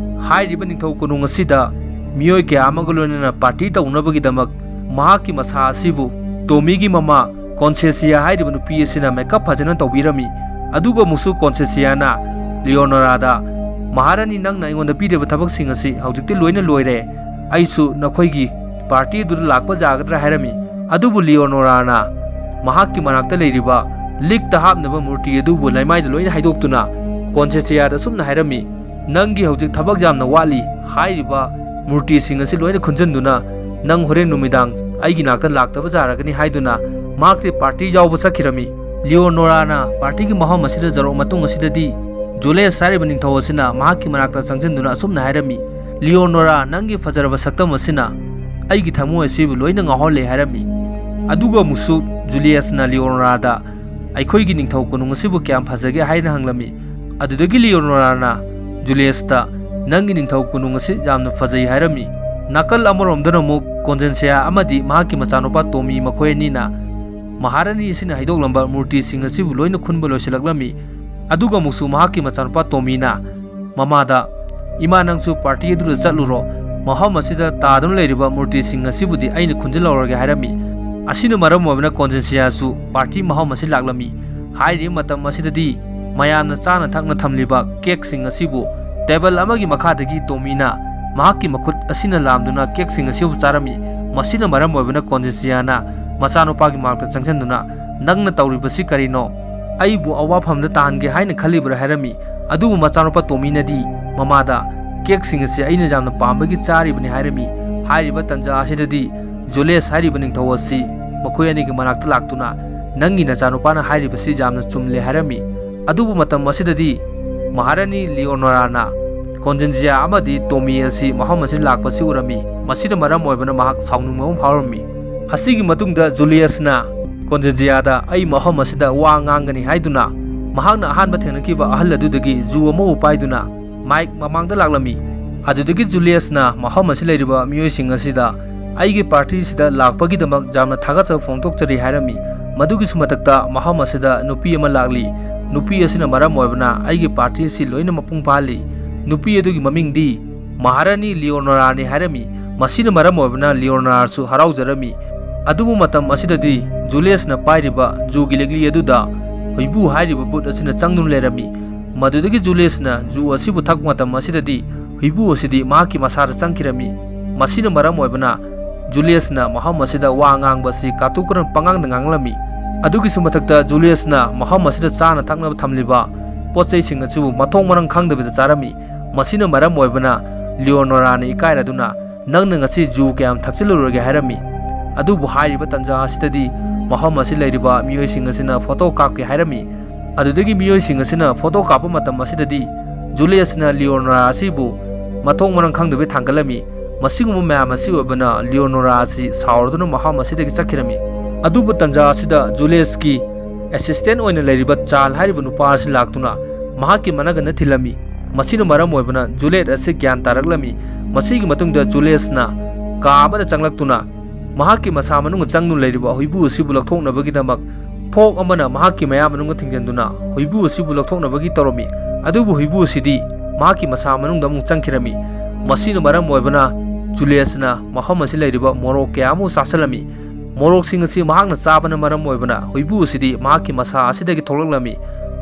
ꯍꯥꯏꯔꯤꯕ ꯅꯤꯡꯊꯧ ꯀꯣꯅꯨꯡ ꯑꯁꯤꯗ ꯃꯤꯑꯣꯏ ꯀꯌꯥ ꯑꯃꯒ ꯂꯣꯏꯅꯅ ꯄꯥꯔꯇꯤ ꯇꯧꯅꯕꯒꯤꯗꯃꯛ ꯃꯍꯥꯛꯀꯤ ꯃꯁꯥ ꯑꯁꯤꯕꯨ ꯇꯣꯃꯤꯒꯤ ꯃꯃꯥ ꯀꯣꯟꯁꯦꯁꯤꯌꯥ ꯍꯥꯏꯔꯤꯕ ꯅꯨꯄꯤ ꯑꯁꯤꯅ ꯃꯦꯀꯞ ꯐꯖꯅ ꯇꯧꯕꯤꯔꯝꯃꯤ꯫ ꯑꯗꯨꯒ ꯑꯃꯨꯛꯁꯨ ꯀꯣꯟꯁꯦꯁꯤꯌꯥꯅ ꯂꯤꯑꯣꯅꯣꯔꯥꯗ, "ꯃꯍꯥꯔꯥꯅꯤ, ꯅꯪꯅ ꯑꯩꯉꯣꯟꯗ ꯄꯤꯔꯤꯕ ꯊꯕꯛꯁꯤꯡ ꯑꯁꯤ ꯍꯧꯖꯤꯛꯇꯤ ꯂꯣꯏꯅ ꯂꯣꯏꯔꯦ꯫ ꯑꯩꯁꯨ ꯅꯈꯣꯏꯒꯤ ꯄꯥꯔꯇꯤ ꯑꯗꯨꯗ ꯂꯥꯛꯄ ꯌꯥꯒꯗ꯭ꯔꯥ?" ꯍꯥꯏꯔꯝꯃꯤ꯫ ꯑꯗꯨꯕꯨ ꯂꯤꯑꯣꯅꯣꯔꯥꯅ ꯃꯍꯥꯛꯀꯤ ꯃꯅꯥꯛꯇ ꯂꯩꯔꯤꯕ ꯂꯤꯛꯇ ꯍꯥꯞꯅꯕ ꯃꯨꯔꯇꯤ ꯑꯗꯨꯕꯨ ꯂꯩꯃꯥꯏꯗ ꯂꯣꯏꯅ ꯍꯩꯗꯣꯛꯇꯨꯅ ꯀꯣꯟꯁꯦꯁꯤꯌꯥꯗ ꯑꯁꯨꯝꯅ ꯍꯥꯏꯔꯝꯃꯤ, "ꯅꯪꯒꯤ ꯍꯧꯖꯤꯛ ꯊꯕꯛ ꯌꯥꯝꯅ ꯋꯥꯠꯂꯤ꯫ ꯍꯥꯏꯔꯤꯕ ꯃꯨꯔꯇꯤꯁꯤꯡ ꯑꯁꯤ ꯂꯣꯏꯅ ꯈꯨꯟꯖꯟꯗꯨꯅ ꯅꯪ ꯍꯣꯔꯦꯟ ꯅꯨꯃꯤꯗꯥꯡ ꯑꯩꯒꯤ ꯅꯥꯛꯇ ꯂꯥꯛꯇꯕ ꯌꯥꯔꯒꯅꯤ" ꯍꯥꯏꯗꯨꯅ ꯃꯍꯥꯛꯇꯤ ꯄꯥꯔꯇꯤ ꯌꯥꯎꯕ ꯆꯠꯈꯤꯔꯝꯃꯤ꯫ ꯂꯤꯑꯣꯅꯣꯔꯥꯅ ꯄꯥꯔꯇꯤꯒꯤ ꯃꯐꯝ ꯑꯁꯤꯗ ꯌꯧꯔꯛꯄ ꯃꯇꯨꯡ ꯑꯁꯤꯗꯗꯤ ꯖꯨꯂꯤꯌꯁ ꯍꯥꯏꯔꯤꯕ ꯅꯤꯡꯊꯧ ꯑꯁꯤꯅ ꯃꯍꯥꯛꯀꯤ ꯃꯅꯥꯛꯇ ꯆꯪꯁꯤꯟꯗꯨꯅ ꯑꯁꯨꯝꯅ ꯍꯥꯏꯔꯝꯃꯤ, "ꯂꯤꯑꯣꯅꯣꯔꯥ, ꯅꯪꯒꯤ ꯐꯖꯔꯕ ꯁꯛꯇꯝ ꯑꯁꯤꯅ ꯑꯩꯒꯤ ꯊꯃꯣꯏ ꯑꯁꯤꯕꯨ ꯂꯣꯏꯅ ꯉꯥꯎꯍꯜꯂꯦ" ꯍꯥꯏꯔꯝꯃꯤ꯫ ꯑꯗꯨꯒ ꯑꯃꯨꯛꯁꯨ ꯖꯨꯂꯤꯌꯁꯅ ꯂꯤꯑꯣꯅꯣꯔꯥꯗ, "ꯑꯩꯈꯣꯏꯒꯤ ꯅꯤꯡꯊꯧ ꯀꯣꯅꯨꯡ ꯑꯁꯤꯕꯨ ꯀꯌꯥꯝ ꯐꯖꯒꯦ?" ꯍꯥꯏꯅ ꯍꯪꯂꯝꯃꯤ꯫ ꯑꯗꯨꯗꯒꯤ ꯂꯤꯑꯣꯅꯣꯔꯥꯅ ꯖꯨꯂꯤꯌꯁꯇ, "ꯅꯪꯒꯤ ꯅꯤꯡꯊꯧ ꯀꯣꯅꯨꯡ ꯑꯁꯤ ꯌꯥꯝꯅ ꯐꯖꯩ" ꯍꯥꯏꯔꯝꯃꯤ꯫ ꯅꯥꯀꯜ ꯑꯃꯔꯣꯝꯗꯅ ꯑꯃꯨꯛ ꯀꯣꯟꯖꯦꯟꯁꯤꯌꯥ ꯑꯃꯗꯤ ꯃꯍꯥꯛꯀꯤ ꯃꯆꯥꯅꯨꯄꯥ ꯇꯣꯃꯤ ꯃꯈꯣꯏ ꯑꯅꯤꯅ ꯃꯍꯥꯔꯥꯅꯤ ꯑꯁꯤꯅ ꯍꯩꯗꯣꯛꯂꯝꯕ ꯃꯨꯔꯇꯤꯁꯤꯡ ꯑꯁꯤꯕꯨ ꯂꯣꯏꯅ ꯈꯨꯟꯕ ꯂꯣꯏꯁꯤꯜꯂꯛꯂꯝꯃꯤ꯫ ꯑꯗꯨꯒ ꯑꯃꯨꯛꯁꯨ ꯃꯍꯥꯛꯀꯤ ꯃꯆꯥꯅꯨꯄꯥ ꯇꯣꯃꯤꯅ ꯃꯃꯥꯗ, "ꯏꯃꯥ, ꯅꯪꯁꯨ ꯄꯥꯔꯇꯤ ꯑꯗꯨꯗ ꯆꯠꯂꯨꯔꯣ꯫ ꯃꯐꯝ ꯑꯁꯤꯗ ꯇꯥꯗꯨꯅ ꯂꯩꯔꯤꯕ ꯃꯨꯔꯇꯤꯁꯤꯡ ꯑꯁꯤꯕꯨꯗꯤ ꯑꯩꯅ ꯈꯨꯟꯖꯤꯜꯍꯧꯔꯒꯦ" ꯍꯥꯏꯔꯝꯃꯤ꯫ ꯑꯁꯤꯅ ꯃꯔꯝ ꯑꯣꯏꯕꯅ ꯀꯣꯟꯖꯦꯟꯁꯤꯌꯥꯁꯨ ꯄꯥꯔꯇꯤ ꯃꯐꯝ ꯑꯁꯤ ꯂꯥꯛꯂꯝꯃꯤ꯫ ꯍꯥꯏꯔꯤꯕ ꯃꯇꯝ ꯑꯁꯤꯗꯗꯤ ꯃꯌꯥꯝꯅ ꯆꯥꯅ ꯊꯛꯅ ꯊꯝꯂꯤꯕ ꯀꯦꯛꯁꯤꯡ ꯑꯁꯤꯕꯨ ꯇꯦꯕꯜ ꯑꯃꯒꯤ ꯃꯈꯥꯗꯒꯤ ꯇꯣꯃꯤꯅ ꯃꯍꯥꯛꯀꯤ ꯃꯈꯨꯠ ꯑꯁꯤꯅ ꯂꯥꯝꯗꯨꯅ ꯀꯦꯛꯁꯤꯡ ꯑꯁꯤꯕꯨ ꯆꯥꯔꯝꯃꯤ꯫ ꯃꯁꯤꯅ ꯃꯔꯝ ꯑꯣꯏꯕꯅ ꯀꯣꯟꯖꯦꯟꯁꯤꯌꯥꯅ ꯃꯆꯥꯅꯨꯄꯥꯒꯤ ꯃꯅꯥꯛꯇ ꯆꯪꯁꯤꯟꯗꯨꯅ, "ꯅꯪꯅ ꯇꯧꯔꯤꯕꯁꯤ ꯀꯔꯤꯅꯣ? ꯑꯩꯕꯨ ꯑꯋꯥꯐꯝꯗ ꯇꯥꯍꯟꯒꯦ ꯍꯥꯏꯅ ꯈꯜꯂꯤꯕ꯭ꯔꯥ?" ꯍꯥꯏꯔꯝꯃꯤ꯫ ꯑꯗꯨꯕꯨ ꯃꯆꯥꯅꯨꯄꯥ ꯇꯣꯃꯤꯅꯗꯤ ꯃꯃꯥꯗ, "ꯀꯦꯛꯁꯤꯡ ꯑꯁꯤ ꯑꯩꯅ ꯌꯥꯝꯅ ꯄꯥꯝꯕꯒꯤ ꯆꯥꯔꯤꯕꯅꯤ" ꯍꯥꯏꯔꯝꯃꯤ꯫ ꯍꯥꯏꯔꯤꯕ ꯇꯟꯖꯥ ꯑꯁꯤꯗꯗꯤ ꯖꯨꯂꯤꯌꯁ ꯍꯥꯏꯔꯤꯕ ꯅꯤꯡꯊꯧ ꯑꯁꯤ ꯃꯈꯣꯏ ꯑꯅꯤꯒꯤ ꯃꯅꯥꯛꯇ ꯂꯥꯛꯇꯨꯅ, "ꯅꯪꯒꯤ ꯅꯆꯥꯅꯨꯄꯥꯅ ꯍꯥꯏꯔꯤꯕꯁꯤ ꯌꯥꯝꯅ ꯆꯨꯝꯂꯦ" ꯍꯥꯏꯔꯝꯃꯤ꯫ ꯑꯗꯨꯕꯨ ꯃꯇꯝ ꯑꯁꯤꯗꯗꯤ ꯃꯍꯥꯔꯥꯅꯤ ꯂꯤꯑꯣꯅꯣꯔꯥꯅ ꯀꯣꯟꯖꯦꯟꯖꯤꯌꯥ ꯑꯃꯗꯤ ꯇꯣꯃꯤ ꯑꯁꯤ ꯃꯐꯝ ꯑꯁꯤꯗ ꯂꯥꯛꯄꯁꯤ ꯎꯔꯝꯃꯤ꯫ ꯃꯁꯤꯅ ꯃꯔꯝ ꯑꯣꯏꯕꯅ ꯃꯍꯥꯛ ꯁꯥꯎꯅꯤꯡꯕ ꯑꯃ ꯐꯥꯎꯔꯝꯃꯤ꯫ ꯑꯁꯤꯒꯤ ꯃꯇꯨꯡꯗ ꯖꯨꯂꯤꯌꯁꯅ ꯀꯣꯟꯖꯦꯟꯖꯤꯌꯥꯗ, "ꯑꯩ ꯃꯐꯝ ꯑꯁꯤꯗ ꯋꯥ ꯉꯥꯡꯒꯅꯤ" ꯍꯥꯏꯗꯨꯅ ꯃꯍꯥꯛꯅ ꯑꯍꯥꯟꯕ ꯊꯦꯡꯅꯈꯤꯕ ꯑꯍꯜ ꯑꯗꯨꯗꯒꯤ ꯖꯨ ꯑꯃꯕꯨ ꯄꯥꯏꯗꯨꯅ ꯃꯥꯏꯛ ꯃꯃꯥꯡꯗ ꯂꯥꯛꯂꯝꯃꯤ꯫ ꯑꯗꯨꯗꯒꯤ ꯖꯨꯂꯤꯌꯁꯅ ꯃꯐꯝ ꯑꯁꯤꯗ ꯂꯩꯔꯤꯕ ꯃꯤꯑꯣꯏꯁꯤꯡ ꯑꯁꯤꯗ, "ꯑꯩꯒꯤ ꯄꯥꯔꯇꯤ ꯑꯁꯤꯗ ꯂꯥꯛꯄꯒꯤꯗꯃꯛ ꯌꯥꯝꯅ ꯊꯥꯒꯠꯆꯕ ꯐꯣꯡꯗꯣꯛꯆꯔꯤ" ꯍꯥꯏꯔꯝꯃꯤ꯫ ꯃꯗꯨꯒꯤꯁꯨ ꯃꯊꯛꯇ ꯃꯐꯝ ꯑꯁꯤꯗ ꯅꯨꯄꯤ ꯑꯃ ꯂꯥꯛꯂꯤ꯫ ꯅꯨꯄꯤ ꯑꯁꯤꯅ ꯃꯔꯝ ꯑꯣꯏꯕꯅ ꯑꯩꯒꯤ ꯄꯥꯔꯇꯤ ꯑꯁꯤ ꯂꯣꯏꯅ ꯃꯄꯨꯡ ꯐꯥꯍꯜꯂꯤ꯫ ꯅꯨꯄꯤ ꯑꯗꯨꯒꯤ ꯃꯃꯤꯡꯗꯤ ꯃꯍꯥꯔꯥꯅꯤ ꯂꯤꯑꯣꯅꯣꯔꯥꯅꯤ ꯍꯥꯏꯔꯝꯃꯤ꯫ ꯃꯁꯤꯅ ꯃꯔꯝ ꯑꯣꯏꯕꯅ ꯂꯤꯑꯣꯅꯣꯔꯥꯁꯨ ꯍꯔꯥꯎꯖꯔꯝꯃꯤ꯫ ꯑꯗꯨꯕꯨ ꯃꯇꯝ ꯑꯁꯤꯗꯗꯤ ꯖꯨꯂꯤꯌꯁꯅ ꯄꯥꯏꯔꯤꯕ ꯖꯨꯒꯤ ꯂꯤꯛꯂꯤ ꯑꯗꯨꯗ ꯍꯨꯏꯕꯨ ꯍꯥꯏꯔꯤꯕ ꯕꯨꯠ ꯑꯁꯤꯅ ꯆꯪꯗꯨꯅ ꯂꯩꯔꯝꯃꯤ꯫ ꯃꯗꯨꯗꯒꯤ ꯖꯨꯂꯤꯌꯁꯅ ꯖꯨ ꯑꯁꯤꯕꯨ ꯊꯛꯄ ꯃꯇꯝ ꯑꯁꯤꯗꯗꯤ ꯍꯨꯏꯕꯨ ꯑꯁꯤꯗꯤ ꯃꯍꯥꯛꯀꯤ ꯃꯁꯥꯗ ꯆꯪꯈꯤꯔꯝꯃꯤ꯫ ꯃꯁꯤꯅ ꯃꯔꯝ ꯑꯣꯏꯕꯅ ꯖꯨꯂꯤꯌꯁꯅ ꯃꯐꯝ ꯑꯁꯤꯗ ꯋꯥ ꯉꯥꯡꯕ ꯑꯁꯤ ꯀꯥꯇꯨ ꯀꯥꯔꯟ ꯄꯉꯥꯡꯗ ꯉꯥꯡꯂꯝꯃꯤ꯫ ꯑꯗꯨꯒꯤꯁꯨ ꯃꯊꯛꯇ ꯖꯨꯂꯤꯌꯁꯅ ꯃꯐꯝ ꯑꯁꯤꯗ ꯆꯥꯅ ꯊꯛꯅꯕ ꯊꯝꯂꯤꯕ ꯄꯣꯠ ꯆꯩꯁꯤꯡ ꯑꯁꯤꯕꯨ ꯃꯊꯣꯡ ꯃꯔꯝ ꯈꯪꯗꯕꯤꯗ ꯆꯥꯔꯝꯃꯤ꯫ ꯃꯁꯤꯅ ꯃꯔꯝ ꯑꯣꯏꯕꯅ ꯂꯤꯑꯣꯅꯣꯔꯥꯅ ꯏꯀꯥꯏꯔꯗꯨꯅ, "ꯅꯪꯅ ꯉꯁꯤ ꯖꯨ ꯀꯌꯥꯝ ꯊꯛꯆꯤꯜꯂꯨꯔꯒꯦ?" ꯍꯥꯏꯔꯝꯃꯤ꯫ ꯑꯗꯨꯕꯨ ꯍꯥꯏꯔꯤꯕ ꯇꯟꯖꯥ ꯑꯁꯤꯗꯗꯤ ꯃꯐꯝ ꯑꯁꯤ ꯂꯩꯔꯤꯕ ꯃꯤꯑꯣꯏꯁꯤꯡ ꯑꯁꯤꯅ ꯐꯣꯇꯣ ꯀꯥꯞꯀꯦ ꯍꯥꯏꯔꯝꯃꯤ꯫ ꯑꯗꯨꯗꯒꯤ ꯃꯤꯑꯣꯏꯁꯤꯡ ꯑꯁꯤꯅ ꯐꯣꯇꯣ ꯀꯥꯞꯄ ꯃꯇꯝ ꯑꯁꯤꯗꯗꯤ ꯖꯨꯂꯤꯌꯁꯅ ꯂꯤꯑꯣꯅꯣꯔꯥ ꯑꯁꯤꯕꯨ ꯃꯊꯣꯡ ꯃꯔꯝ ꯈꯪꯗꯕꯤ ꯊꯥꯡꯒꯠꯂꯝꯃꯤ꯫ ꯃꯁꯤꯒꯨꯝꯕ ꯃꯌꯥꯝ ꯑꯁꯤ ꯑꯣꯏꯕꯅ ꯂꯤꯑꯣꯅꯣꯔꯥ ꯑꯁꯤ ꯁꯥꯎꯔꯗꯨꯅ ꯃꯐꯝ ꯑꯁꯤꯗꯒꯤ ꯆꯠꯈꯤꯔꯝꯃꯤ꯫ ꯑꯗꯨꯕꯨ ꯇꯟꯖꯥ ꯑꯁꯤꯗ ꯖꯨꯂꯤꯌꯁꯀꯤ ꯑꯦꯁꯤꯁꯇꯦꯟ ꯑꯣꯏꯅ ꯂꯩꯔꯤꯕ ꯆꯥꯔꯜ ꯍꯥꯏꯔꯤꯕ ꯅꯨꯄꯥ ꯑꯁꯤ ꯂꯥꯛꯇꯨꯅ ꯃꯍꯥꯛꯀꯤ ꯃꯅꯥꯒꯟꯗ ꯊꯤꯜꯂꯝꯃꯤ꯫ ꯃꯁꯤꯅ ꯃꯔꯝ ꯑꯣꯏꯕꯅ ꯖꯨꯂꯤꯌꯠ ꯑꯁꯤ ꯒ꯭ꯌꯥꯟ ꯇꯥꯔꯛꯂꯝꯃꯤ꯫ ꯃꯁꯤꯒꯤ ꯃꯇꯨꯡꯗ ꯖꯨꯂꯤꯌꯁꯅ ꯀꯥ ꯑꯃꯗ ꯆꯪꯂꯛꯇꯨꯅ ꯃꯍꯥꯛꯀꯤ ꯃꯁꯥ ꯃꯅꯨꯡꯗ ꯆꯪꯗꯨꯅ ꯂꯩꯔꯤꯕ ꯍꯨꯏꯕꯨ ꯑꯁꯤꯕꯨ ꯂꯧꯊꯣꯛꯅꯕꯒꯤꯗꯃꯛ ꯐꯣꯛ ꯑꯃꯅ ꯃꯍꯥꯛꯀꯤ ꯃꯌꯥ ꯃꯅꯨꯡꯗ ꯊꯤꯡꯖꯤꯟꯗꯨꯅ ꯍꯨꯏꯕꯨ ꯑꯁꯤꯕꯨ ꯂꯧꯊꯣꯛꯅꯕꯒꯤ ꯇꯧꯔꯝꯃꯤ꯫ ꯑꯗꯨꯕꯨ ꯍꯨꯏꯕꯨ ꯑꯁꯤꯗꯤ ꯃꯍꯥꯛꯀꯤ ꯃꯁꯥ ꯃꯅꯨꯡꯗ ꯑꯃꯨꯛ ꯆꯪꯈꯤꯔꯝꯃꯤ꯫ ꯃꯁꯤꯅ ꯃꯔꯝ ꯑꯣꯏꯕꯅ ꯖꯨꯂꯤꯌꯁꯅ ꯃꯐꯝ ꯑꯁꯤ ꯂꯩꯔꯤꯕ ꯃꯣꯔꯣꯛ ꯀꯌꯥ ꯑꯃ ꯆꯥꯁꯤꯜꯂꯝꯃꯤ꯫ ꯃꯣꯔꯣꯛꯁꯤꯡ ꯑꯁꯤ ꯃꯍꯥꯛꯅ ꯆꯥꯕꯅ ꯃꯔꯝ ꯑꯣꯏꯕꯅ ꯍꯨꯏꯕꯨ ꯑꯁꯤꯗꯤ ꯃꯍꯥꯛꯀꯤ ꯃꯁꯥ ꯑꯁꯤꯗꯒꯤ ꯊꯣꯛꯂꯛꯂꯝꯃꯤ꯫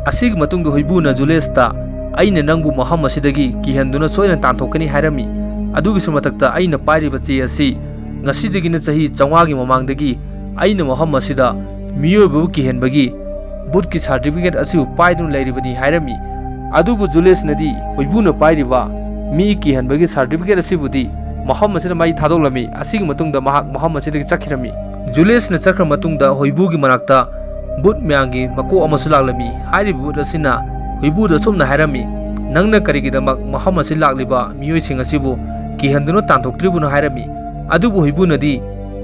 ꯑꯁꯤꯒꯤ ꯃꯇꯨꯡꯗ ꯍꯨꯏꯕꯨꯅ ꯖꯨꯂꯤꯌꯁꯇ, "ꯑꯩꯅ ꯅꯪꯕꯨ ꯃꯐꯝ ꯑꯁꯤꯗꯒꯤ ꯀꯤꯍꯟꯗꯨꯅ ꯁꯣꯏꯗꯅ ꯇꯥꯟꯊꯣꯛꯀꯅꯤ" ꯍꯥꯏꯔꯝꯃꯤ꯫ ꯑꯗꯨꯒꯤꯁꯨ ꯃꯊꯛꯇ, "ꯑꯩꯅ ꯄꯥꯏꯔꯤꯕ ꯆꯦ ꯑꯁꯤ ꯉꯁꯤꯗꯒꯤꯅ ꯆꯍꯤ ꯆꯥꯝꯃꯉꯥꯒꯤ ꯃꯃꯥꯡꯗꯒꯤ ꯑꯩꯅ ꯃꯐꯝ ꯑꯁꯤꯗ ꯃꯤꯑꯣꯏꯕꯕꯨ ꯀꯤꯍꯟꯕꯒꯤ ꯕꯨꯠꯀꯤ ꯁꯥꯔꯇꯤꯐꯤꯀꯦꯠ ꯑꯁꯤꯕꯨ ꯄꯥꯏꯗꯨꯅ ꯂꯩꯔꯤꯕꯅꯤ" ꯍꯥꯏꯔꯝꯃꯤ꯫ ꯑꯗꯨꯕꯨ ꯖꯨꯂꯤꯌꯁꯅꯗꯤ ꯍꯨꯏꯕꯨꯅ ꯄꯥꯏꯔꯤꯕ ꯃꯤ ꯀꯤꯍꯟꯕꯒꯤ ꯁꯥꯔꯇꯤꯐꯤꯀꯦꯠ ꯑꯁꯤꯕꯨꯗꯤ ꯃꯐꯝ ꯑꯁꯤꯗ ꯃꯩ ꯊꯥꯗꯣꯛꯂꯝꯃꯤ꯫ ꯑꯁꯤꯒꯤ ꯃꯇꯨꯡꯗ ꯃꯍꯥꯛ ꯃꯐꯝ ꯑꯁꯤꯗꯒꯤ ꯆꯠꯈꯤꯔꯝꯃꯤ꯫ ꯖꯨꯂꯤꯌꯁꯅ ꯆꯠꯈ꯭ꯔ ꯃꯇꯨꯡꯗ ꯍꯨꯏꯕꯨꯒꯤ ꯃꯅꯥꯛꯇ ꯕꯨꯠ ꯃꯌꯥꯝꯒꯤ ꯃꯀꯣꯛ ꯑꯃꯁꯨ ꯂꯥꯛꯂꯝꯃꯤ꯫ ꯍꯥꯏꯔꯤꯕ ꯕꯨꯠ ꯑꯁꯤꯅ ꯍꯨꯏꯕꯨꯗ ꯑꯁꯨꯝꯅ ꯍꯥꯏꯔꯝꯃꯤ, "ꯅꯪꯅ ꯀꯔꯤꯒꯤꯗꯃꯛ ꯃꯐꯝ ꯑꯁꯤ ꯂꯥꯛꯂꯤꯕ ꯃꯤꯑꯣꯏꯁꯤꯡ ꯑꯁꯤꯕꯨ ꯀꯤꯍꯟꯗꯨꯅ ꯇꯥꯟꯊꯣꯛꯇ꯭ꯔꯤꯕꯅꯣ?" ꯍꯥꯏꯔꯝꯃꯤ꯫ ꯑꯗꯨꯕꯨ ꯍꯨꯏꯕꯨꯅꯗꯤ,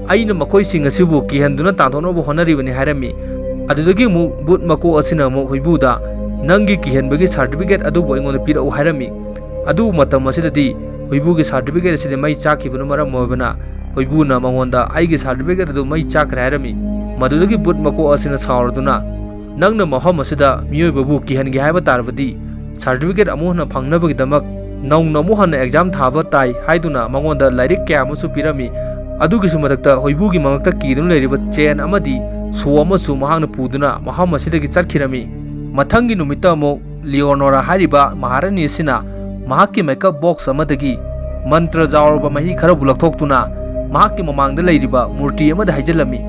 "ꯑꯩꯅ ꯃꯈꯣꯏꯁꯤꯡ ꯑꯁꯤꯕꯨ ꯀꯤꯍꯟꯗꯨꯅ ꯇꯥꯟꯊꯣꯛꯅꯕ ꯍꯣꯠꯅꯔꯤꯕꯅꯤ" ꯍꯥꯏꯔꯝꯃꯤ꯫ ꯑꯗꯨꯗꯒꯤ ꯑꯃꯨꯛ ꯕꯨꯠ ꯃꯀꯣꯛ ꯑꯁꯤꯅ ꯑꯃꯨꯛ ꯍꯨꯏꯕꯨꯗ, "ꯅꯪꯒꯤ ꯀꯤꯍꯟꯕꯒꯤ ꯁꯥꯔꯇꯤꯐꯤꯀꯦꯠ ꯑꯗꯨꯕꯨ ꯑꯩꯉꯣꯟꯗ ꯄꯤꯔꯛꯎ" ꯍꯥꯏꯔꯝꯃꯤ꯫ ꯑꯗꯨꯕꯨ ꯃꯇꯝ ꯑꯁꯤꯗꯗꯤ ꯍꯨꯏꯕꯨꯒꯤ ꯁꯥꯔꯇꯤꯐꯤꯀꯦꯠ ꯑꯁꯤꯗꯤ ꯃꯩ ꯆꯥꯛꯈꯤꯕꯅ ꯃꯔꯝ ꯑꯣꯏꯕꯅ ꯍꯨꯏꯕꯨꯅ ꯃꯉꯣꯟꯗ, "ꯑꯩꯒꯤ ꯁꯥꯔꯇꯤꯐꯤꯀꯦꯠ ꯑꯗꯨ ꯃꯩ ꯆꯥꯛꯈ꯭ꯔꯦ" ꯍꯥꯏꯔꯝꯃꯤ꯫ ꯃꯗꯨꯗꯒꯤ ꯕꯨꯠ ꯃꯀꯣꯛ ꯑꯁꯤꯅ ꯁꯥꯎꯔꯗꯨꯅ, "ꯅꯪꯅ ꯃꯐꯝ ꯑꯁꯤꯗ ꯃꯤꯑꯣꯏꯕꯕꯨ ꯀꯤꯍꯟꯒꯦ ꯍꯥꯏꯕ ꯇꯥꯔꯕꯗꯤ, ꯁꯥꯔꯇꯤꯐꯤꯀꯦꯠ ꯑꯃꯨꯛ ꯍꯟꯅ ꯐꯪꯅꯕꯒꯤꯗꯃꯛ ꯅꯧꯅ ꯑꯃꯨꯛ ꯍꯟꯅ ꯑꯦꯛꯖꯥꯝ ꯊꯥꯕ ꯇꯥꯏ" ꯍꯥꯏꯗꯨꯅ ꯃꯉꯣꯟꯗ ꯂꯥꯏꯔꯤꯛ ꯀꯌꯥ ꯑꯃꯁꯨ ꯄꯤꯔꯝꯃꯤ꯫ ꯑꯗꯨꯒꯤꯁꯨ ꯃꯊꯛꯇ ꯍꯨꯏꯕꯨꯒꯤ ꯃꯉꯛꯇ ꯀꯤꯗꯨꯅ ꯂꯩꯔꯤꯕ ꯆꯦꯟ ꯑꯃꯗꯤ ꯁꯣ ꯑꯃꯁꯨ ꯃꯍꯥꯛꯅ ꯄꯨꯗꯨꯅ ꯃꯐꯝ ꯑꯁꯤꯗꯒꯤ ꯆꯠꯈꯤꯔꯝꯃꯤ꯫ ꯃꯊꯪꯒꯤ ꯅꯨꯃꯤꯠꯇ ꯑꯃꯨꯛ ꯂꯤꯑꯣꯅꯣꯔꯥ ꯍꯥꯏꯔꯤꯕ ꯃꯍꯥꯔꯥꯅꯤ ꯑꯁꯤꯅ ꯃꯍꯥꯛꯀꯤ ꯃꯦꯀꯞ ꯕꯣꯛꯁ ꯑꯃꯗꯒꯤ ꯃꯟꯇ꯭ꯔ ꯌꯥꯎꯔꯕ ꯃꯍꯤ ꯈꯔꯕꯨ ꯂꯧꯊꯣꯛꯇꯨꯅ ꯃꯍꯥꯛꯀꯤ ꯃꯃꯥꯡꯗ ꯂꯩꯔꯤꯕ ꯃꯨꯔꯇꯤ ꯑꯃꯗ ꯍꯩꯖꯤꯜꯂꯝꯃꯤ꯫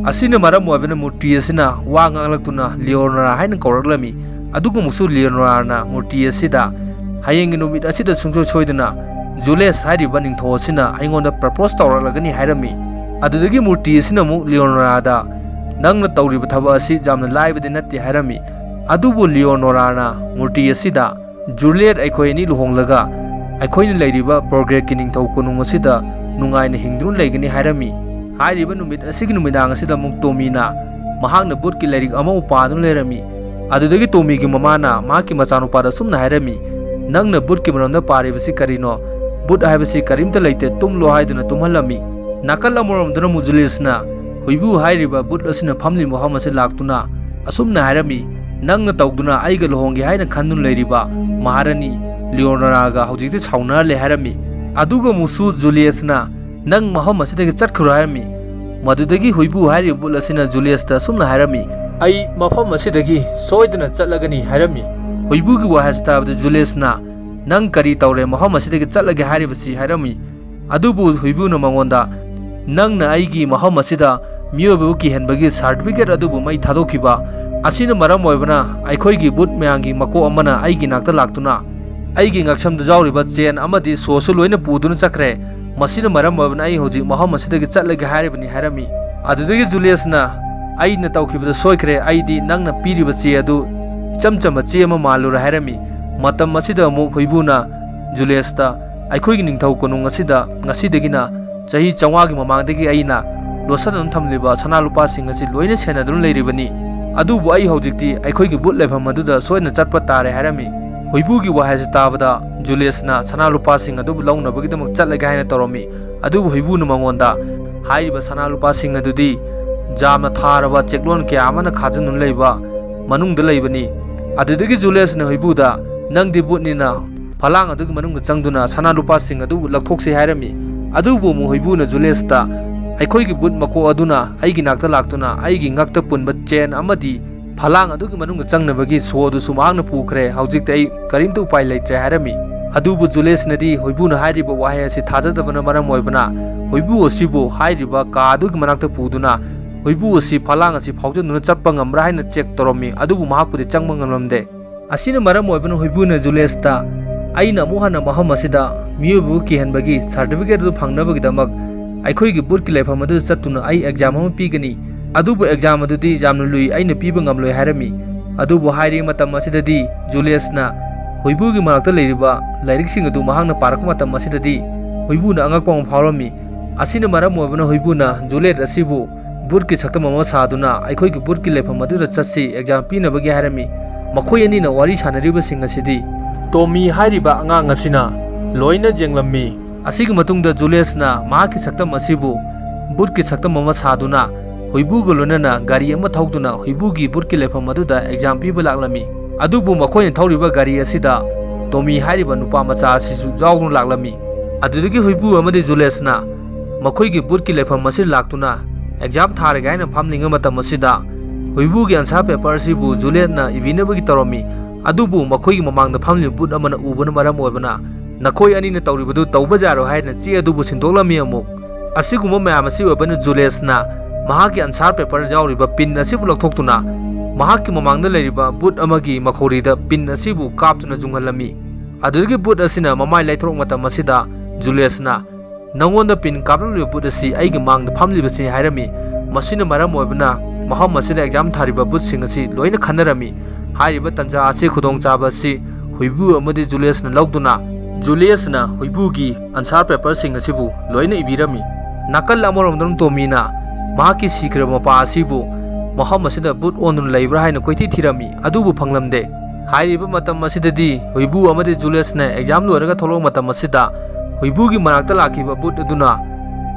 ꯑꯁꯤꯅ ꯃꯔꯝ ꯑꯣꯏꯕꯅ ꯃꯨꯔꯇꯤ ꯑꯁꯤꯅ ꯋꯥ ꯉꯥꯡꯂꯛꯇꯨꯅ ꯂꯤꯑꯣꯅꯣꯔꯥ ꯍꯥꯏꯅ ꯀꯧꯔꯛꯂꯝꯃꯤ꯫ ꯑꯗꯨꯒ ꯑꯃꯨꯛꯁꯨ ꯂꯤꯑꯣꯅꯣꯔꯥꯅ ꯃꯨꯔꯇꯤ ꯑꯁꯤꯗ, "ꯍꯌꯦꯡꯒꯤ ꯅꯨꯃꯤꯠ ꯑꯁꯤꯗ ꯁꯨꯡꯁꯣꯏ ꯁꯣꯏꯗꯅ ꯖꯨꯂꯤꯌꯁ ꯍꯥꯏꯔꯤꯕ ꯅꯤꯡꯊꯧ ꯑꯁꯤꯅ ꯑꯩꯉꯣꯟꯗ ꯄ꯭ꯔꯄꯣꯁ ꯇꯧꯔꯛꯂꯒꯅꯤ" ꯍꯥꯏꯔꯝꯃꯤ꯫ ꯑꯗꯨꯗꯒꯤ ꯃꯨꯔꯇꯤ ꯑꯁꯤꯅ ꯑꯃꯨꯛ ꯂꯤꯑꯣꯅꯣꯔꯥꯗ, "ꯅꯪꯅ ꯇꯧꯔꯤꯕ ꯊꯕꯛ ꯑꯁꯤ ꯌꯥꯝꯅ ꯂꯥꯏꯕꯗꯤ ꯅꯠꯇꯦ" ꯍꯥꯏꯔꯝꯃꯤ꯫ ꯑꯗꯨꯕꯨ ꯂꯤꯑꯣꯅꯣꯔꯥꯅ ꯃꯨꯔꯇꯤ ꯑꯁꯤꯗ, "ꯖꯨꯂꯤꯌꯠ, ꯑꯩꯈꯣꯏ ꯑꯅꯤ ꯂꯨꯍꯣꯡꯂꯒ ꯑꯩꯈꯣꯏꯅ ꯂꯩꯔꯤꯕ ꯄ꯭ꯔꯣꯒ꯭ꯔꯦꯠꯀꯤ ꯅꯤꯡꯊꯧ ꯀꯣꯅꯨꯡ ꯑꯁꯤꯗ ꯅꯨꯡꯉꯥꯏꯅ ꯍꯤꯡꯗꯨꯅ ꯂꯩꯒꯅꯤ" ꯍꯥꯏꯔꯝꯃꯤ꯫ ꯍꯥꯏꯔꯤꯕ ꯅꯨꯃꯤꯠ ꯑꯁꯤꯒꯤ ꯅꯨꯃꯤꯗꯥꯡ ꯑꯁꯤꯗ ꯑꯃꯨꯛ ꯇꯣꯃꯤꯅ ꯃꯍꯥꯛꯅ ꯕꯨꯠꯀꯤ ꯂꯥꯏꯔꯤꯛ ꯑꯃꯕꯨ ꯄꯥꯗꯨꯅ ꯂꯩꯔꯝꯃꯤ꯫ ꯑꯗꯨꯗꯒꯤ ꯇꯣꯃꯤꯒꯤ ꯃꯃꯥꯅ ꯃꯍꯥꯛꯀꯤ ꯃꯆꯥꯅꯨꯄꯥꯗ ꯑꯁꯨꯝꯅ ꯍꯥꯏꯔꯝꯃꯤ, "ꯅꯪꯅ ꯕꯨꯠꯀꯤ ꯃꯔꯝꯗ ꯄꯥꯔꯤꯕꯁꯤ ꯀꯔꯤꯅꯣ? ꯕꯨꯠ ꯍꯥꯏꯕꯁꯤ ꯀꯔꯤꯝꯇ ꯂꯩꯇꯦ, ꯇꯨꯝꯂꯣ" ꯍꯥꯏꯗꯨꯅ ꯇꯨꯝꯍꯜꯂꯝꯃꯤ꯫ ꯅꯥꯀꯜ ꯑꯃꯔꯣꯝꯗꯅ ꯑꯃꯨꯛ ꯖꯨꯂꯤꯌꯁꯅ ꯍꯨꯏꯕꯨ ꯍꯥꯏꯔꯤꯕ ꯕꯨꯠ ꯑꯁꯤꯅ ꯐꯝꯂꯤꯕ ꯃꯐꯝ ꯑꯁꯤ ꯂꯥꯛꯇꯨꯅ ꯑꯁꯨꯝꯅ ꯍꯥꯏꯔꯝꯃꯤ, "ꯅꯪꯅ ꯇꯧꯗꯨꯅ ꯑꯩꯒ ꯂꯨꯍꯣꯡꯒꯦ ꯍꯥꯏꯅ ꯈꯟꯗꯨꯅ ꯂꯩꯔꯤꯕ ꯃꯍꯥꯔꯥꯅꯤ ꯂꯤꯑꯣꯅꯣꯔꯥꯒ ꯍꯧꯖꯤꯛꯇꯤ ꯁꯥꯎꯅꯍꯜꯂꯦ" ꯍꯥꯏꯔꯝꯃꯤ꯫ ꯑꯗꯨꯒ ꯑꯃꯨꯛꯁꯨ ꯖꯨꯂꯤꯌꯁꯅ, "ꯅꯪ ꯃꯐꯝ ꯑꯁꯤꯗꯒꯤ ꯆꯠꯈ꯭ꯔꯣ" ꯍꯥꯏꯔꯝꯃꯤ꯫ ꯃꯗꯨꯗꯒꯤ ꯍꯨꯏꯕꯨ ꯍꯥꯏꯔꯤꯕ ꯕꯨꯠ ꯑꯁꯤꯅ ꯖꯨꯂꯤꯌꯁꯇ ꯑꯁꯨꯝꯅ ꯍꯥꯏꯔꯝꯃꯤ, "ꯑꯩ ꯃꯐꯝ ꯑꯁꯤꯗꯒꯤ ꯁꯣꯏꯗꯅ ꯆꯠꯂꯒꯅꯤ" ꯍꯥꯏꯔꯝꯃꯤ꯫ ꯍꯨꯏꯕꯨꯒꯤ ꯋꯥꯍꯩ ꯑꯁꯤ ꯇꯥꯕꯗ ꯖꯨꯂꯤꯌꯁꯅ, "ꯅꯪ ꯀꯔꯤ ꯇꯧꯔꯦ? ꯃꯐꯝ ꯑꯁꯤꯗꯒꯤ ꯆꯠꯂꯒꯦ ꯍꯥꯏꯔꯤꯕꯁꯤ?" ꯍꯥꯏꯔꯝꯃꯤ꯫ ꯑꯗꯨꯕꯨ ꯍꯨꯏꯕꯨꯅ ꯃꯉꯣꯟꯗ, "ꯅꯪꯅ ꯑꯩꯒꯤ ꯃꯐꯝ ꯑꯁꯤꯗ ꯃꯤꯑꯣꯏꯕꯕꯨ ꯀꯤꯍꯟꯕꯒꯤ ꯁꯥꯔꯇꯤꯐꯤꯀꯦꯠ ꯑꯗꯨꯕꯨ ꯃꯩ ꯊꯥꯗꯣꯛꯈꯤꯕ ꯑꯁꯤꯅ ꯃꯔꯝ ꯑꯣꯏꯕꯅ ꯑꯩꯈꯣꯏꯒꯤ ꯕꯨꯠ ꯃꯌꯥꯝꯒꯤ ꯃꯀꯣꯛ ꯑꯃꯅ ꯑꯩꯒꯤ ꯅꯥꯛꯇ ꯂꯥꯛꯇꯨꯅ ꯑꯩꯒꯤ ꯉꯛꯁꯝꯗ ꯌꯥꯎꯔꯤꯕ ꯆꯦꯟ ꯑꯃꯗꯤ ꯁꯣꯁꯨ ꯂꯣꯏꯅ ꯄꯨꯗꯨꯅ ꯆꯠꯈ꯭ꯔꯦ꯫ ꯃꯁꯤꯅ ꯃꯔꯝ ꯑꯣꯏꯕꯅ ꯑꯩ ꯍꯧꯖꯤꯛ ꯃꯐꯝ ꯑꯁꯤꯗꯒꯤ ꯆꯠꯂꯒꯦ ꯍꯥꯏꯔꯤꯕꯅꯤ" ꯍꯥꯏꯔꯝꯃꯤ꯫ ꯑꯗꯨꯗꯒꯤ ꯖꯨꯂꯤꯌꯁꯅ, "ꯑꯩꯅ ꯇꯧꯈꯤꯕꯗ ꯁꯣꯏꯈ꯭ꯔꯦ, ꯑꯩꯗꯤ ꯅꯪꯅ ꯄꯤꯔꯤꯕ ꯆꯦ ꯑꯗꯨ ꯏꯆꯝ ꯆꯝꯕ ꯆꯦ ꯑꯃ ꯃꯥꯜꯂꯨꯔꯦ" ꯍꯥꯏꯔꯝꯃꯤ꯫ ꯃꯇꯝ ꯑꯁꯤꯗ ꯑꯃꯨꯛ ꯍꯨꯏꯕꯨꯅ ꯖꯨꯂꯤꯌꯁꯇ, "ꯑꯩꯈꯣꯏꯒꯤ ꯅꯤꯡꯊꯧ ꯀꯣꯅꯨꯡ ꯑꯁꯤꯗ ꯉꯁꯤꯗꯒꯤꯅ ꯆꯍꯤ ꯆꯥꯝꯃꯉꯥꯒꯤ ꯃꯃꯥꯡꯗꯒꯤ ꯑꯩꯅ ꯂꯣꯠꯁꯤꯟꯗꯨꯅ ꯊꯝꯂꯤꯕ ꯁꯅꯥ ꯂꯨꯄꯥꯁꯤꯡ ꯑꯁꯤ ꯂꯣꯏꯅ ꯁꯦꯟꯅꯗꯨꯅ ꯂꯩꯔꯤꯕꯅꯤ꯫ ꯑꯗꯨꯕꯨ ꯑꯩ ꯍꯧꯖꯤꯛꯇꯤ ꯑꯩꯈꯣꯏꯒꯤ ꯕꯨꯠ ꯂꯩꯐꯝ ꯑꯗꯨꯗ ꯁꯣꯏꯗꯅ ꯆꯠꯄ ꯇꯥꯔꯦ" ꯍꯥꯏꯔꯝꯃꯤ꯫ ꯍꯨꯏꯕꯨꯒꯤ ꯋꯥꯍꯩ ꯑꯁꯤ ꯇꯥꯕꯗ ꯖꯨꯂꯤꯌꯁꯅ ꯁꯅꯥ ꯂꯨꯄꯥꯁꯤꯡ ꯑꯗꯨꯕꯨ ꯂꯧꯅꯕꯒꯤꯗꯃꯛ ꯆꯠꯂꯒꯦ ꯍꯥꯏꯅ ꯇꯧꯔꯝꯃꯤ꯫ ꯑꯗꯨꯕꯨ ꯍꯨꯏꯕꯨꯅ ꯃꯉꯣꯟꯗ, "ꯍꯥꯏꯔꯤꯕ ꯁꯅꯥ ꯂꯨꯄꯥꯁꯤꯡ ꯑꯗꯨꯗꯤ ꯌꯥꯝꯅ ꯊꯥꯔꯕ ꯆꯦꯛꯂꯣꯟ ꯀꯌꯥ ꯑꯃꯅ ꯈꯥꯖꯤꯟꯗꯨꯅ ꯂꯩꯕ ꯃꯅꯨꯡꯗ ꯂꯩꯕꯅꯤ"꯫ ꯑꯗꯨꯗꯒꯤ ꯖꯨꯂꯤꯌꯁꯅ ꯍꯨꯏꯕꯨꯗ, "ꯅꯪꯗꯤ ꯕꯨꯠꯅꯤꯅ ꯐꯂꯥꯡ ꯑꯗꯨꯒꯤ ꯃꯅꯨꯡꯗ ꯆꯪꯗꯨꯅ ꯁꯅꯥ ꯂꯨꯄꯥꯁꯤꯡ ꯑꯗꯨ ꯂꯧꯊꯣꯛꯁꯤ" ꯍꯥꯏꯔꯝꯃꯤ꯫ ꯑꯗꯨꯕꯨ ꯑꯃꯨꯛ ꯍꯨꯏꯕꯨꯅ ꯖꯨꯂꯤꯌꯁꯇ, "ꯑꯩꯈꯣꯏꯒꯤ ꯕꯨꯠ ꯃꯀꯣꯛ ꯑꯗꯨꯅ ꯑꯩꯒꯤ ꯅꯥꯛꯇ ꯂꯥꯛꯇꯨꯅ ꯑꯩꯒꯤ ꯉꯛꯇ ꯄꯨꯟꯕ ꯆꯦꯟ ꯑꯃꯗꯤ ꯐꯂꯥꯡ ꯑꯗꯨꯒꯤ ꯃꯅꯨꯡꯗ ꯆꯪꯅꯕꯒꯤ ꯁꯣ ꯑꯗꯨꯁꯨ ꯃꯍꯥꯛꯅ ꯄꯨꯈ꯭ꯔꯦ꯫ ꯍꯧꯖꯤꯛꯇꯤ ꯑꯩ ꯀꯔꯤꯝꯇ ꯎꯄꯥꯏ ꯂꯩꯇ꯭ꯔꯦ" ꯍꯥꯏꯔꯝꯃꯤ꯫ ꯑꯗꯨꯕꯨ ꯖꯨꯂꯤꯌꯁꯅꯗꯤ ꯍꯨꯏꯕꯨꯅ ꯍꯥꯏꯔꯤꯕ ꯋꯥꯍꯩ ꯑꯁꯤ ꯊꯥꯖꯗꯕꯅ ꯃꯔꯝ ꯑꯣꯏꯕꯅ ꯍꯨꯏꯕꯨ ꯑꯁꯤꯕꯨ ꯍꯥꯏꯔꯤꯕ ꯀꯥ ꯑꯗꯨꯒꯤ ꯃꯅꯥꯛꯇ ꯄꯨꯗꯨꯅ ꯍꯨꯏꯕꯨ ꯑꯁꯤ ꯐꯂꯥꯡ ꯑꯁꯤ ꯐꯥꯎꯖꯟꯗꯨꯅ ꯆꯠꯄ ꯉꯝꯕ꯭ꯔꯥ ꯍꯥꯏꯅ ꯆꯦꯛ ꯇꯧꯔꯝꯃꯤ꯫ ꯑꯗꯨꯕꯨ ꯃꯍꯥꯛꯄꯨꯗꯤ ꯆꯪꯕ ꯉꯝꯂꯝꯗꯦ꯫ ꯑꯁꯤꯅ ꯃꯔꯝ ꯑꯣꯏꯕꯅ ꯍꯨꯏꯕꯨꯅ ꯖꯨꯂꯤꯌꯁꯇ, "ꯑꯩꯅ ꯑꯃꯨꯛ ꯍꯟꯅ ꯃꯐꯝ ꯑꯁꯤꯗ ꯃꯤꯑꯣꯏꯕꯕꯨ ꯀꯤꯍꯟꯕꯒꯤ ꯁꯥꯔꯇꯤꯐꯤꯀꯦꯠ ꯑꯗꯨ ꯐꯪꯅꯕꯒꯤꯗꯃꯛ ꯑꯩꯈꯣꯏꯒꯤ ꯕꯨꯠꯀꯤ ꯂꯩꯐꯝ ꯑꯗꯨꯗ ꯆꯠꯇꯨꯅ ꯑꯩ ꯑꯦꯛꯖꯥꯝ ꯑꯃ ꯄꯤꯒꯅꯤ꯫ ꯑꯗꯨꯕꯨ ꯑꯦꯛꯖꯥꯝ ꯑꯗꯨꯗꯤ ꯌꯥꯝꯅ ꯂꯨꯏ, ꯑꯩꯅ ꯄꯤꯕ ꯉꯝꯂꯣꯏ" ꯍꯥꯏꯔꯝꯃꯤ꯫ ꯑꯗꯨꯕꯨ ꯍꯥꯏꯔꯤꯉꯩ ꯃꯇꯝ ꯑꯁꯤꯗꯗꯤ ꯖꯨꯂꯤꯌꯁꯅ ꯍꯨꯏꯕꯨꯒꯤ ꯃꯅꯥꯛꯇ ꯂꯩꯔꯤꯕ ꯂꯥꯏꯔꯤꯛꯁꯤꯡ ꯑꯗꯨ ꯃꯍꯥꯛꯅ ꯄꯥꯔꯛꯄ ꯃꯇꯝ ꯑꯁꯤꯗꯗꯤ ꯍꯨꯏꯕꯨꯅ ꯑꯉꯛꯄ ꯑꯃ ꯐꯥꯎꯔꯝꯃꯤ꯫ ꯑꯁꯤꯅ ꯃꯔꯝ ꯑꯣꯏꯕꯅ ꯍꯨꯏꯕꯨꯅ ꯖꯨꯂꯤꯌꯠ ꯑꯁꯤꯕꯨ ꯕꯨꯠꯀꯤ ꯁꯛꯇꯝ ꯑꯃ ꯁꯥꯗꯨꯅ ꯑꯩꯈꯣꯏꯒꯤ ꯕꯨꯠꯀꯤ ꯂꯩꯐꯝ ꯑꯗꯨꯗ ꯆꯠꯁꯤ, ꯑꯦꯛꯖꯥꯝ ꯄꯤꯅꯕꯒꯤ ꯍꯥꯏꯔꯝꯃꯤ꯫ ꯃꯈꯣꯏ ꯑꯅꯤꯅ ꯋꯥꯔꯤ ꯁꯥꯟꯅꯔꯤꯕꯁꯤꯡ ꯑꯁꯤꯗꯤ ꯇꯣꯃꯤ ꯍꯥꯏꯔꯤꯕ ꯑꯉꯥꯡ ꯑꯁꯤꯅ ꯂꯣꯏꯅ ꯌꯦꯡꯂꯝꯃꯤ꯫ ꯑꯁꯤꯒꯤ ꯃꯇꯨꯡꯗ ꯖꯨꯂꯤꯌꯁꯅ ꯃꯍꯥꯛꯀꯤ ꯁꯛꯇꯝ ꯑꯁꯤꯕꯨ ꯕꯨꯠꯀꯤ ꯁꯛꯇꯝ ꯑꯃ ꯁꯥꯗꯨꯅ ꯍꯨꯏꯕꯨꯒ ꯂꯣꯏꯅꯅ ꯒꯥꯔꯤ ꯑꯃ ꯊꯧꯗꯨꯅ ꯍꯨꯏꯕꯨꯒꯤ ꯕꯨꯠꯀꯤ ꯂꯩꯐꯝ ꯑꯗꯨꯗ ꯑꯦꯛꯖꯥꯝ ꯄꯤꯕ ꯂꯥꯛꯂꯝꯃꯤ꯫ ꯑꯗꯨꯕꯨ ꯃꯈꯣꯏꯅ ꯊꯧꯔꯤꯕ ꯒꯥꯔꯤ ꯑꯁꯤꯗ ꯇꯣꯃꯤ ꯍꯥꯏꯔꯤꯕ ꯅꯨꯄꯥ ꯃꯆꯥ ꯑꯁꯤꯁꯨ ꯌꯥꯎꯗꯨꯅ ꯂꯥꯛꯂꯝꯃꯤ꯫ ꯑꯗꯨꯗꯒꯤ ꯍꯨꯏꯕꯨ ꯑꯃꯗꯤ ꯖꯨꯂꯤꯌꯁꯅ ꯃꯈꯣꯏꯒꯤ ꯕꯨꯠꯀꯤ ꯂꯩꯐꯝ ꯑꯁꯤꯗ ꯂꯥꯛꯇꯨꯅ ꯑꯦꯛꯖꯥꯝ ꯊꯥꯔꯒꯦ ꯍꯥꯏꯅ ꯐꯝꯂꯤꯉꯩ ꯃꯇꯝ ꯑꯁꯤꯗ ꯍꯨꯏꯕꯨꯒꯤ ꯑꯟꯁꯥꯔ ꯄꯦꯄꯔ ꯑꯁꯤꯕꯨ ꯖꯨꯂꯤꯌꯠꯅ ꯏꯕꯤꯅꯕꯒꯤ ꯇꯧꯔꯝꯃꯤ꯫ ꯑꯗꯨꯕꯨ ꯃꯈꯣꯏꯒꯤ ꯃꯃꯥꯡꯗ ꯐꯝꯂꯤꯕ ꯕꯨꯠ ꯑꯃꯅ ꯎꯕꯅ ꯃꯔꯝ ꯑꯣꯏꯕꯅ ꯅꯈꯣꯏ ꯑꯅꯤꯅ ꯇꯧꯔꯤꯕꯗꯨ ꯇꯧꯕ ꯌꯥꯔꯣꯏ ꯍꯥꯏꯅ ꯆꯦ ꯑꯗꯨꯕꯨ ꯁꯤꯟꯗꯣꯛꯂꯝꯃꯤ꯫ ꯑꯃꯨꯛ ꯑꯁꯤꯒꯨꯝꯕ ꯃꯌꯥꯝ ꯑꯁꯤ ꯑꯣꯏꯕꯅ ꯖꯨꯂꯤꯌꯁꯅ ꯃꯍꯥꯛꯀꯤ ꯑꯟꯁꯥꯔ ꯄꯦꯄꯔ ꯌꯥꯎꯔꯤꯕ ꯄꯤꯟ ꯑꯁꯤꯕꯨ ꯂꯧꯊꯣꯛꯇꯨꯅ ꯃꯍꯥꯛꯀꯤ ꯃꯃꯥꯡꯗ ꯂꯩꯔꯤꯕ ꯕꯨꯠ ꯑꯃꯒꯤ ꯃꯈꯧꯔꯤꯗ ꯄꯤꯟ ꯑꯁꯤꯕꯨ ꯀꯥꯞꯇꯨꯅ ꯌꯨꯡꯍꯜꯂꯝꯃꯤ꯫ ꯑꯗꯨꯗꯒꯤ ꯕꯨꯠ ꯑꯁꯤꯅ ꯃꯃꯥꯏ ꯂꯩꯊꯣꯔꯛꯄ ꯃꯇꯝ ꯑꯁꯤꯗ ꯖꯨꯂꯤꯌꯁꯅ, "ꯅꯉꯣꯟꯗ ꯄꯤꯟ ꯀꯥꯞꯂꯛꯂꯤꯕ ꯕꯨꯠ ꯑꯁꯤ ꯑꯩꯒꯤ ꯃꯥꯡꯗ ꯐꯝꯂꯤꯕꯁꯤꯅꯤ" ꯍꯥꯏꯔꯝꯃꯤ꯫ ꯃꯁꯤꯅ ꯃꯔꯝ ꯑꯣꯏꯕꯅ ꯃꯐꯝ ꯑꯁꯤꯗ ꯑꯦꯛꯖꯥꯝ ꯊꯥꯔꯤꯕ ꯕꯨꯠꯁꯤꯡ ꯑꯁꯤ ꯂꯣꯏꯅ ꯈꯟꯅꯔꯝꯃꯤ꯫ ꯍꯥꯏꯔꯤꯕ ꯇꯥꯟꯖꯥ ꯑꯁꯤ, ꯈꯨꯗꯣꯡꯆꯥꯕ ꯑꯁꯤ ꯍꯨꯏꯕꯨ ꯑꯃꯗꯤ ꯖꯨꯂꯤꯌꯁꯅ ꯂꯧꯗꯨꯅ ꯖꯨꯂꯤꯌꯁꯅ ꯍꯨꯏꯕꯨꯒꯤ ꯑꯟꯁꯥꯔ ꯄꯦꯄꯔꯁꯤꯡ ꯑꯁꯤꯕꯨ ꯂꯣꯏꯅ ꯏꯕꯤꯔꯝꯃꯤ꯫ ꯅꯥꯀꯜ ꯑꯃꯔꯣꯝꯗꯅ ꯇꯣꯃꯤꯅ ꯃꯍꯥꯛꯀꯤ ꯁꯤꯈ꯭ꯔꯕ ꯃꯄꯥ ꯑꯁꯤꯕꯨ ꯃꯐꯝ ꯑꯁꯤꯗ ꯕꯨꯠ ꯑꯣꯟꯗꯨꯅ ꯂꯩꯕ꯭ꯔꯥ ꯍꯥꯏꯅ ꯀꯣꯏꯊꯤ ꯊꯤꯔꯝꯃꯤ, ꯑꯗꯨꯕꯨ ꯐꯪꯂꯝꯗꯦ꯫ ꯍꯥꯏꯔꯤꯕ ꯃꯇꯝ ꯑꯁꯤꯗꯗꯤ ꯍꯨꯏꯕꯨ ꯑꯃꯗꯤ ꯖꯨꯂꯤꯌꯁꯅ ꯑꯦꯛꯖꯥꯝ ꯂꯣꯏꯔꯒ ꯊꯣꯛꯂꯛꯄ ꯃꯇꯝ ꯑꯁꯤꯗ ꯍꯨꯏꯕꯨꯒꯤ ꯃꯅꯥꯛꯇ ꯂꯥꯛꯈꯤꯕ ꯕꯨꯠ ꯑꯗꯨꯅ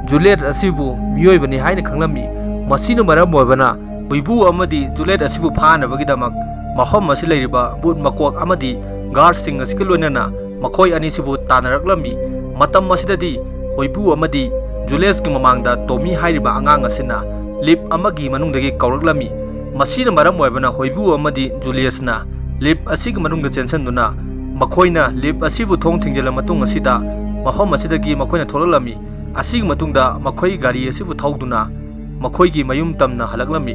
ꯖꯨꯂꯤꯌꯠ ꯑꯁꯤꯕꯨ ꯃꯤꯑꯣꯏꯕꯅꯤ ꯍꯥꯏꯅ ꯈꯪꯂꯝꯃꯤ꯫ ꯃꯁꯤꯅ ꯃꯔꯝ ꯑꯣꯏꯕꯅ ꯍꯨꯏꯕꯨ ꯑꯃꯗꯤ ꯖꯨꯂꯤꯌꯠ ꯑꯁꯤꯕꯨ ꯐꯥꯅꯕꯒꯤꯗꯃꯛ ꯃꯐꯝ ꯑꯁꯤ ꯂꯩꯔꯤꯕ ꯕꯨꯠ ꯃꯀꯣꯛ ꯑꯃꯗꯤ ꯒꯥꯔꯗꯁꯤꯡ ꯑꯁꯤꯒ ꯂꯣꯏꯅꯅ ꯃꯈꯣꯏ ꯑꯅꯤꯁꯤꯕꯨ ꯇꯥꯟꯅꯔꯛꯂꯝꯃꯤ꯫ ꯃꯇꯝ ꯑꯁꯤꯗꯗꯤ ꯍꯨꯏꯕꯨ ꯑꯃꯗꯤ ꯖꯨꯂꯤꯌꯁꯀꯤ ꯃꯃꯥꯡꯗ ꯇꯣꯃꯤ ꯍꯥꯏꯔꯤꯕ ꯑꯉꯥꯡ ꯑꯁꯤꯅ ꯂꯤꯞ ꯑꯃꯒꯤ ꯃꯅꯨꯡꯗꯒꯤ ꯀꯧꯔꯛꯂꯝꯃꯤ꯫ ꯃꯁꯤꯅ ꯃꯔꯝ ꯑꯣꯏꯕꯅ ꯍꯨꯏꯕꯨ ꯑꯃꯗꯤ ꯖꯨꯂꯤꯌꯁꯅ ꯂꯤꯞ ꯑꯁꯤꯒꯤ ꯃꯅꯨꯡꯗ ꯆꯦꯟꯁꯤꯟꯗꯨꯅ ꯃꯈꯣꯏꯅ ꯂꯤꯞ ꯑꯁꯤꯕꯨ ꯊꯣꯡ ꯊꯤꯡꯖꯤꯜꯂ ꯃꯇꯨꯡ ꯑꯁꯤꯗ ꯃꯐꯝ ꯑꯁꯤꯗꯒꯤ ꯃꯈꯣꯏꯅ ꯊꯣꯛꯂꯛꯂꯝꯃꯤ꯫ ꯑꯁꯤꯒꯤ ꯃꯇꯨꯡꯗ ꯃꯈꯣꯏ ꯒꯥꯔꯤ ꯑꯁꯤꯕꯨ ꯊꯧꯗꯨꯅ ꯃꯈꯣꯏꯒꯤ ꯃꯌꯨꯝ ꯇꯝꯅ ꯍꯜꯂꯛꯂꯝꯃꯤ꯫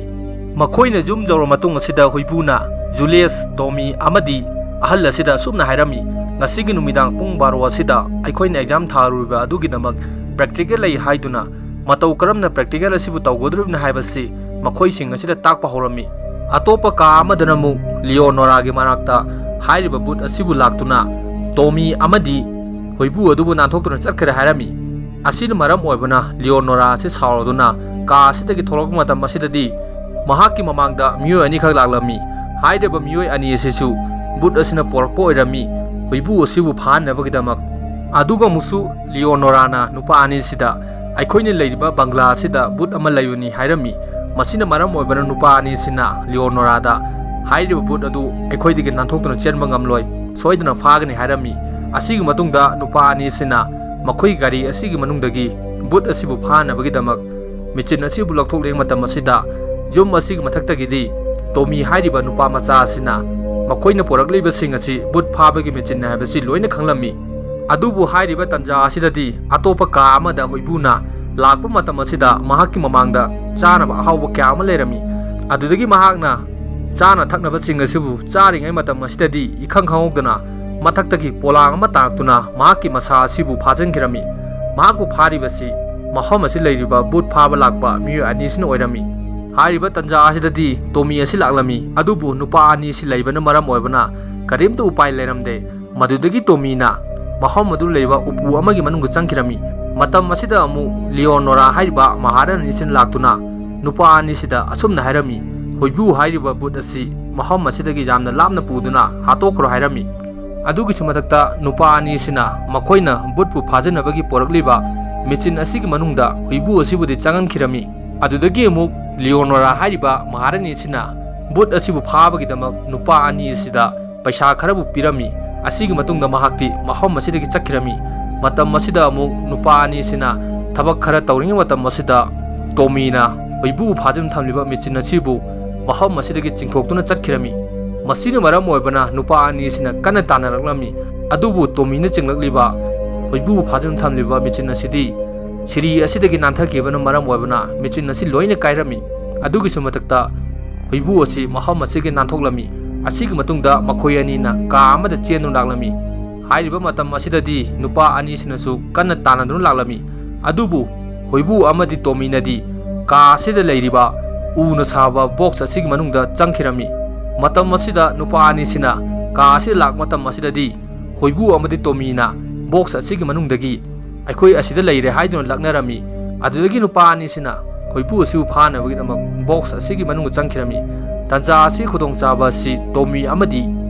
ꯃꯈꯣꯏꯅ ꯌꯨꯝ ꯌꯧꯔꯕ ꯃꯇꯨꯡ ꯑꯁꯤꯗ ꯍꯨꯏꯕꯨꯅ ꯖꯨꯂꯤꯌꯁ, ꯇꯣꯃꯤ ꯑꯃꯗꯤ ꯑꯍꯜ ꯑꯁꯤꯗ ꯑꯁꯨꯝꯅ ꯍꯥꯏꯔꯝꯃꯤ, "ꯉꯁꯤꯒꯤ ꯅꯨꯃꯤꯗꯥꯡ ꯄꯨꯡ ꯕꯥꯔꯣ ꯑꯁꯤꯗ ꯑꯩꯈꯣꯏꯅ ꯑꯦꯛꯖꯥꯝ ꯊꯥꯔꯨꯔꯤꯕ ꯑꯗꯨꯒꯤꯗꯃꯛ ꯄ꯭ꯔꯦꯛꯇꯤꯀꯦꯜ ꯂꯩ" ꯍꯥꯏꯗꯨꯅ ꯃꯇꯧ ꯀꯔꯝꯅ ꯄ꯭ꯔꯦꯛꯇꯤꯀꯦꯜ ꯑꯁꯤꯕꯨ ꯇꯧꯒꯗꯧꯔꯤꯕꯅꯣ ꯍꯥꯏꯕꯁꯤ ꯃꯈꯣꯏꯁꯤꯡ ꯑꯁꯤꯗ ꯇꯥꯛꯄ ꯍꯧꯔꯝꯃꯤ꯫ ꯑꯇꯣꯞꯄ ꯀꯥ ꯑꯃꯗꯅ ꯑꯃꯨꯛ ꯂꯤꯑꯣꯅꯣꯔꯥꯒꯤ ꯃꯅꯥꯛꯇ ꯍꯥꯏꯔꯤꯕ ꯕꯨꯠ ꯑꯁꯤꯕꯨ ꯂꯥꯛꯇꯨꯅ ꯇꯣꯃꯤ ꯑꯃꯗꯤ ꯍꯨꯏꯕꯨ ꯑꯗꯨꯕꯨ ꯅꯥꯟꯊꯣꯛꯇꯨꯅ ꯆꯠꯈ꯭ꯔꯦ ꯍꯥꯏꯔꯝꯃꯤ꯫ ꯑꯁꯤꯅ ꯃꯔꯝ ꯑꯣꯏꯕꯅ ꯂꯤꯑꯣꯅꯣꯔꯥ ꯑꯁꯤ ꯁꯥꯎꯔꯗꯨꯅ ꯀꯥ ꯑꯁꯤꯗꯒꯤ ꯊꯣꯛꯂꯛꯄ ꯃꯇꯝ ꯑꯁꯤꯗꯗꯤ ꯃꯍꯥꯛꯀꯤ ꯃꯃꯥꯡꯗ ꯃꯤꯑꯣꯏ ꯑꯅꯤꯈꯛ ꯂꯥꯛꯂꯝꯃꯤ꯫ ꯍꯥꯏꯔꯤꯕ ꯃꯤꯑꯣꯏ ꯑꯅꯤ ꯑꯁꯤꯁꯨ ꯕꯨꯠ ꯑꯁꯤꯅ ꯄꯣꯔꯛꯄ ꯑꯣꯏꯔꯝꯃꯤ, ꯍꯨꯏꯕꯨ ꯑꯁꯤꯕꯨ ꯐꯥꯍꯟꯅꯕꯒꯤꯗꯃꯛ꯫ ꯑꯗꯨꯒ ꯑꯃꯨꯛꯁꯨ ꯂꯤꯑꯣꯅꯣꯔꯥꯅ ꯅꯨꯄꯥ ꯑꯅꯤꯁꯤꯗ, "ꯑꯩꯈꯣꯏꯅ ꯂꯩꯔꯤꯕ ꯕꯪꯒ꯭ꯂꯥ ꯑꯁꯤꯗ ꯕꯨꯠ ꯑꯃ ꯂꯩꯕꯅꯤ" ꯍꯥꯏꯔꯝꯃꯤ꯫ ꯃꯁꯤꯅ ꯃꯔꯝ ꯑꯣꯏꯕꯅ ꯅꯨꯄꯥ ꯑꯅꯤꯁꯤꯅ ꯂꯤꯑꯣꯅꯣꯔꯥꯗ, "ꯍꯥꯏꯔꯤꯕ ꯕꯨꯠ ꯑꯗꯨ ꯑꯩꯈꯣꯏꯗꯒꯤ ꯅꯥꯟꯊꯣꯛꯇꯨꯅ ꯆꯦꯟꯕ ꯉꯝꯂꯣꯏ, ꯁꯣꯏꯗꯅ ꯐꯥꯒꯅꯤ" ꯍꯥꯏꯔꯝꯃꯤ꯫ ꯑꯁꯤꯒꯤ ꯃꯇꯨꯡꯗ ꯅꯨꯄꯥ ꯑꯅꯤꯁꯤꯅ ꯃꯈꯣꯏꯒꯤ ꯒꯥꯔꯤ ꯑꯁꯤꯒꯤ ꯃꯅꯨꯡꯗꯒꯤ ꯕꯨꯠ ꯑꯁꯤꯕꯨ ꯐꯥꯅꯕꯒꯤꯗꯃꯛ ꯃꯦꯆꯤꯟ ꯑꯁꯤꯕꯨ ꯂꯧꯊꯣꯛꯂꯤꯉꯩ ꯃꯇꯝ ꯑꯁꯤꯗ ꯌꯨꯝ ꯑꯁꯤꯒꯤ ꯃꯊꯛꯇꯒꯤꯗꯤ ꯇꯣꯃꯤ ꯍꯥꯏꯔꯤꯕ ꯅꯨꯄꯥ ꯃꯆꯥ ꯑꯁꯤꯅ ꯃꯈꯣꯏꯅ ꯄꯨꯔꯛꯂꯤꯕꯁꯤꯡ ꯑꯁꯤ ꯚꯨꯠ ꯐꯥꯕꯒꯤ ꯃꯦꯆꯤꯟꯅꯤ ꯍꯥꯏꯕꯁꯤ ꯂꯣꯏꯅ ꯈꯪꯂꯝꯃꯤ꯫ ꯑꯗꯨꯕꯨ ꯍꯥꯏꯔꯤꯕ ꯇꯟꯖꯥ ꯑꯁꯤꯗꯗꯤ ꯑꯇꯣꯞꯄ ꯀꯥ ꯑꯃꯗ ꯍꯨꯏꯕꯨꯅ ꯂꯥꯛꯄ ꯃꯇꯝ ꯑꯁꯤꯗ ꯃꯍꯥꯛꯀꯤ ꯃꯃꯥꯡꯗ ꯆꯥꯅꯕ ꯑꯍꯥꯎꯕ ꯀꯌꯥ ꯑꯃ ꯂꯩꯔꯝꯃꯤ꯫ ꯑꯗꯨꯗꯒꯤ ꯃꯍꯥꯛꯅ ꯆꯥꯅ ꯊꯛꯅꯕꯁꯤꯡ ꯑꯁꯤꯕꯨ ꯆꯥꯔꯤꯉꯩ ꯃꯇꯝ ꯑꯁꯤꯗꯗꯤ ꯏꯈꯪ ꯈꯪꯍꯧꯗꯅ ꯃꯊꯛꯇꯒꯤ ꯄꯣꯂꯥꯡ ꯑꯃ ꯇꯥꯔꯛꯇꯨꯅ ꯃꯍꯥꯛꯀꯤ ꯃꯁꯥ ꯑꯁꯤꯕꯨ ꯐꯥꯖꯤꯟꯈꯤꯔꯝꯃꯤ꯫ ꯃꯍꯥꯛꯄꯨ ꯐꯥꯔꯤꯕꯁꯤ ꯃꯐꯝ ꯑꯁꯤ ꯂꯩꯔꯤꯕ ꯚꯨꯠ ꯐꯥꯕ ꯂꯥꯛꯄ ꯃꯤꯑꯣꯏ ꯑꯅꯤꯁꯤꯅ ꯑꯣꯏꯔꯝꯃꯤ꯫ ꯍꯥꯏꯔꯤꯕ ꯇꯟꯖꯥ ꯑꯁꯤꯗꯗꯤ ꯇꯣꯃꯤ ꯑꯁꯤ ꯂꯥꯛꯂꯝꯃꯤ, ꯑꯗꯨꯕꯨ ꯅꯨꯄꯥ ꯑꯅꯤ ꯑꯁꯤ ꯂꯩꯕꯅ ꯃꯔꯝ ꯑꯣꯏꯕꯅ ꯀꯔꯤꯝꯇ ꯎꯄꯥꯏ ꯂꯩꯔꯝꯗꯦ꯫ ꯃꯗꯨꯗꯒꯤ ꯇꯣꯃꯤꯅ ꯃꯐꯝ ꯑꯗꯨ ꯂꯩꯕ ꯎꯄꯨ ꯑꯃꯒꯤ ꯃꯅꯨꯡꯗ ꯆꯪꯈꯤꯔꯝꯃꯤ꯫ ꯃꯇꯝ ꯑꯁꯤꯗ ꯑꯃꯨꯛ ꯂꯤꯑꯣꯅꯣꯔꯥ ꯍꯥꯏꯔꯤꯕ ꯃꯍꯥꯔꯥꯅꯤꯁꯤꯅ ꯂꯥꯛꯇꯨꯅ ꯅꯨꯄꯥ ꯑꯅꯤꯁꯤꯗ ꯑꯁꯨꯝꯅ ꯍꯥꯏꯔꯝꯃꯤ, "ꯍꯨꯏꯕꯨ ꯍꯥꯏꯔꯤꯕ ꯚꯨꯠ ꯑꯁꯤ ꯃꯐꯝ ꯑꯁꯤꯗꯒꯤ ꯌꯥꯝꯅ ꯂꯥꯞꯅ ꯄꯨꯗꯨꯅ ꯍꯥꯠꯇꯣꯛꯈ꯭ꯔꯣ" ꯍꯥꯏꯔꯝꯃꯤ꯫ ꯑꯗꯨꯒꯤꯁꯨ ꯃꯊꯛꯇ ꯅꯨꯄꯥ ꯑꯅꯤꯁꯤꯅ ꯃꯈꯣꯏꯅ ꯚꯨꯠꯄꯨ ꯐꯥꯖꯅꯕꯒꯤ ꯄꯣꯔꯛꯂꯤꯕ ꯃꯦꯆꯤꯟ ꯑꯁꯤꯒꯤ ꯃꯅꯨꯡꯗ ꯍꯨꯏꯕꯨ ꯑꯁꯤꯕꯨꯗꯤ ꯆꯪꯍꯟꯈꯤꯔꯝꯃꯤ꯫ ꯑꯗꯨꯗꯒꯤ ꯑꯃꯨꯛ ꯂꯤꯑꯣꯅꯣꯔꯥ ꯍꯥꯏꯔꯤꯕ ꯃꯍꯥꯔꯥꯅꯤꯁꯤꯅ ꯚꯨꯠ ꯑꯁꯤꯕꯨ ꯐꯥꯕꯒꯤꯗꯃꯛ ꯅꯨꯄꯥ ꯑꯅꯤ ꯑꯁꯤꯗ ꯄꯩꯁꯥ ꯈꯔꯕꯨ ꯄꯤꯔꯝꯃꯤ꯫ ꯑꯁꯤꯒꯤ ꯃꯇꯨꯡꯗ ꯃꯍꯥꯛꯇꯤ ꯃꯐꯝ ꯑꯁꯤꯗꯒꯤ ꯆꯠꯈꯤꯔꯝꯃꯤ꯫ ꯃꯇꯝ ꯑꯁꯤꯗ ꯑꯃꯨꯛ ꯅꯨꯄꯥ ꯑꯅꯤꯁꯤꯅ ꯊꯕꯛ ꯈꯔ ꯇꯧꯔꯤꯉꯩ ꯃꯇꯝ ꯑꯁꯤꯗ ꯇꯣꯃꯤꯅ ꯍꯨꯏꯕꯨ ꯐꯥꯖꯤꯟ ꯊꯝꯂꯤꯕ ꯃꯦꯆꯤꯟ ꯑꯁꯤꯕꯨ ꯃꯐꯝ ꯑꯁꯤꯗꯒꯤ ꯆꯤꯡꯊꯣꯛꯇꯨꯅ ꯆꯠꯈꯤꯔꯝꯃꯤ꯫ ꯃꯁꯤꯅ ꯃꯔꯝ ꯑꯣꯏꯕꯅ ꯅꯨꯄꯥ ꯑꯅꯤꯁꯤꯅ ꯀꯟꯅ ꯇꯥꯟꯅꯔꯛꯂꯝꯃꯤ꯫ ꯑꯗꯨꯕꯨ ꯇꯣꯃꯤꯅ ꯆꯤꯡꯂꯛꯂꯤꯕ ꯍꯨꯏꯕꯨ ꯐꯥꯖꯤꯟ ꯊꯝꯂꯤꯕ ꯃꯦꯆꯤꯟ ꯑꯁꯤꯗꯤ ꯁꯤꯔꯤ ꯑꯁꯤꯗꯒꯤ ꯅꯥꯟꯊꯈꯤꯕꯅ ꯃꯔꯝ ꯑꯣꯏꯕꯅ ꯃꯦꯆꯤꯟ ꯑꯁꯤ ꯂꯣꯏꯅ ꯀꯥꯏꯔꯝꯃꯤ꯫ ꯑꯗꯨꯒꯤꯁꯨ ꯃꯊꯛꯇ ꯍꯨꯏꯕꯨ ꯑꯁꯤ ꯃꯐꯝ ꯑꯁꯤꯒꯤ ꯅꯥꯟꯊꯣꯛꯂꯝꯃꯤ꯫ ꯑꯁꯤꯒꯤ ꯃꯇꯨꯡꯗ ꯃꯈꯣꯏ ꯑꯅꯤꯅ ꯀꯥ ꯑꯃꯗ ꯆꯦꯟꯗꯨꯅ ꯂꯥꯛꯂꯝꯃꯤ꯫ ꯍꯥꯏꯔꯤꯕ ꯃꯇꯝ ꯑꯁꯤꯗꯗꯤ ꯅꯨꯄꯥ ꯑꯅꯤꯁꯤꯅꯁꯨ ꯀꯟꯅ ꯇꯥꯟꯅꯗꯨꯅ ꯂꯥꯛꯂꯝꯃꯤ꯫ ꯑꯗꯨꯕꯨ ꯍꯨꯏꯕꯨ ꯑꯃꯗꯤ ꯇꯣꯃꯤꯅꯗꯤ ꯀꯥ ꯑꯁꯤꯗ ꯂꯩꯔꯤꯕ ꯎꯅ ꯁꯥꯕ ꯕꯣꯛꯁ ꯑꯁꯤꯒꯤ ꯃꯅꯨꯡꯗ ꯆꯪꯈꯤꯔꯝꯃꯤ꯫ ꯃꯇꯝ ꯑꯁꯤꯗ ꯅꯨꯄꯥ ꯑꯅꯤꯁꯤꯅ ꯀꯥ ꯑꯁꯤꯗ ꯂꯥꯛꯄ ꯃꯇꯝ ꯑꯁꯤꯗꯗꯤ ꯍꯨꯏꯕꯨ ꯑꯃꯗꯤ ꯇꯣꯃꯤꯅ ꯕꯣꯛꯁ ꯑꯁꯤꯒꯤ ꯃꯅꯨꯡꯗꯒꯤ "ꯑꯩꯈꯣꯏ ꯑꯁꯤꯗ ꯂꯩꯔꯦ" ꯍꯥꯏꯗꯨꯅ ꯂꯛꯅꯔꯝꯃꯤ꯫ ꯑꯗꯨꯗꯒꯤ ꯅꯨꯄꯥ ꯑꯅꯤꯁꯤꯅ ꯍꯨꯏꯕꯨ ꯑꯁꯤꯕꯨ ꯐꯥꯅꯕꯒꯤꯗꯃꯛ ꯕꯣꯛꯁ ꯑꯁꯤꯒꯤ ꯃꯅꯨꯡꯗ ꯆꯪꯈꯤꯔꯝꯃꯤ꯫ ꯇꯥꯟꯖꯥ ꯑꯁꯤ ꯈꯨꯗꯣꯡꯆꯥꯕ ꯑꯁꯤ ꯇꯣꯃꯤ ꯑꯃꯗꯤ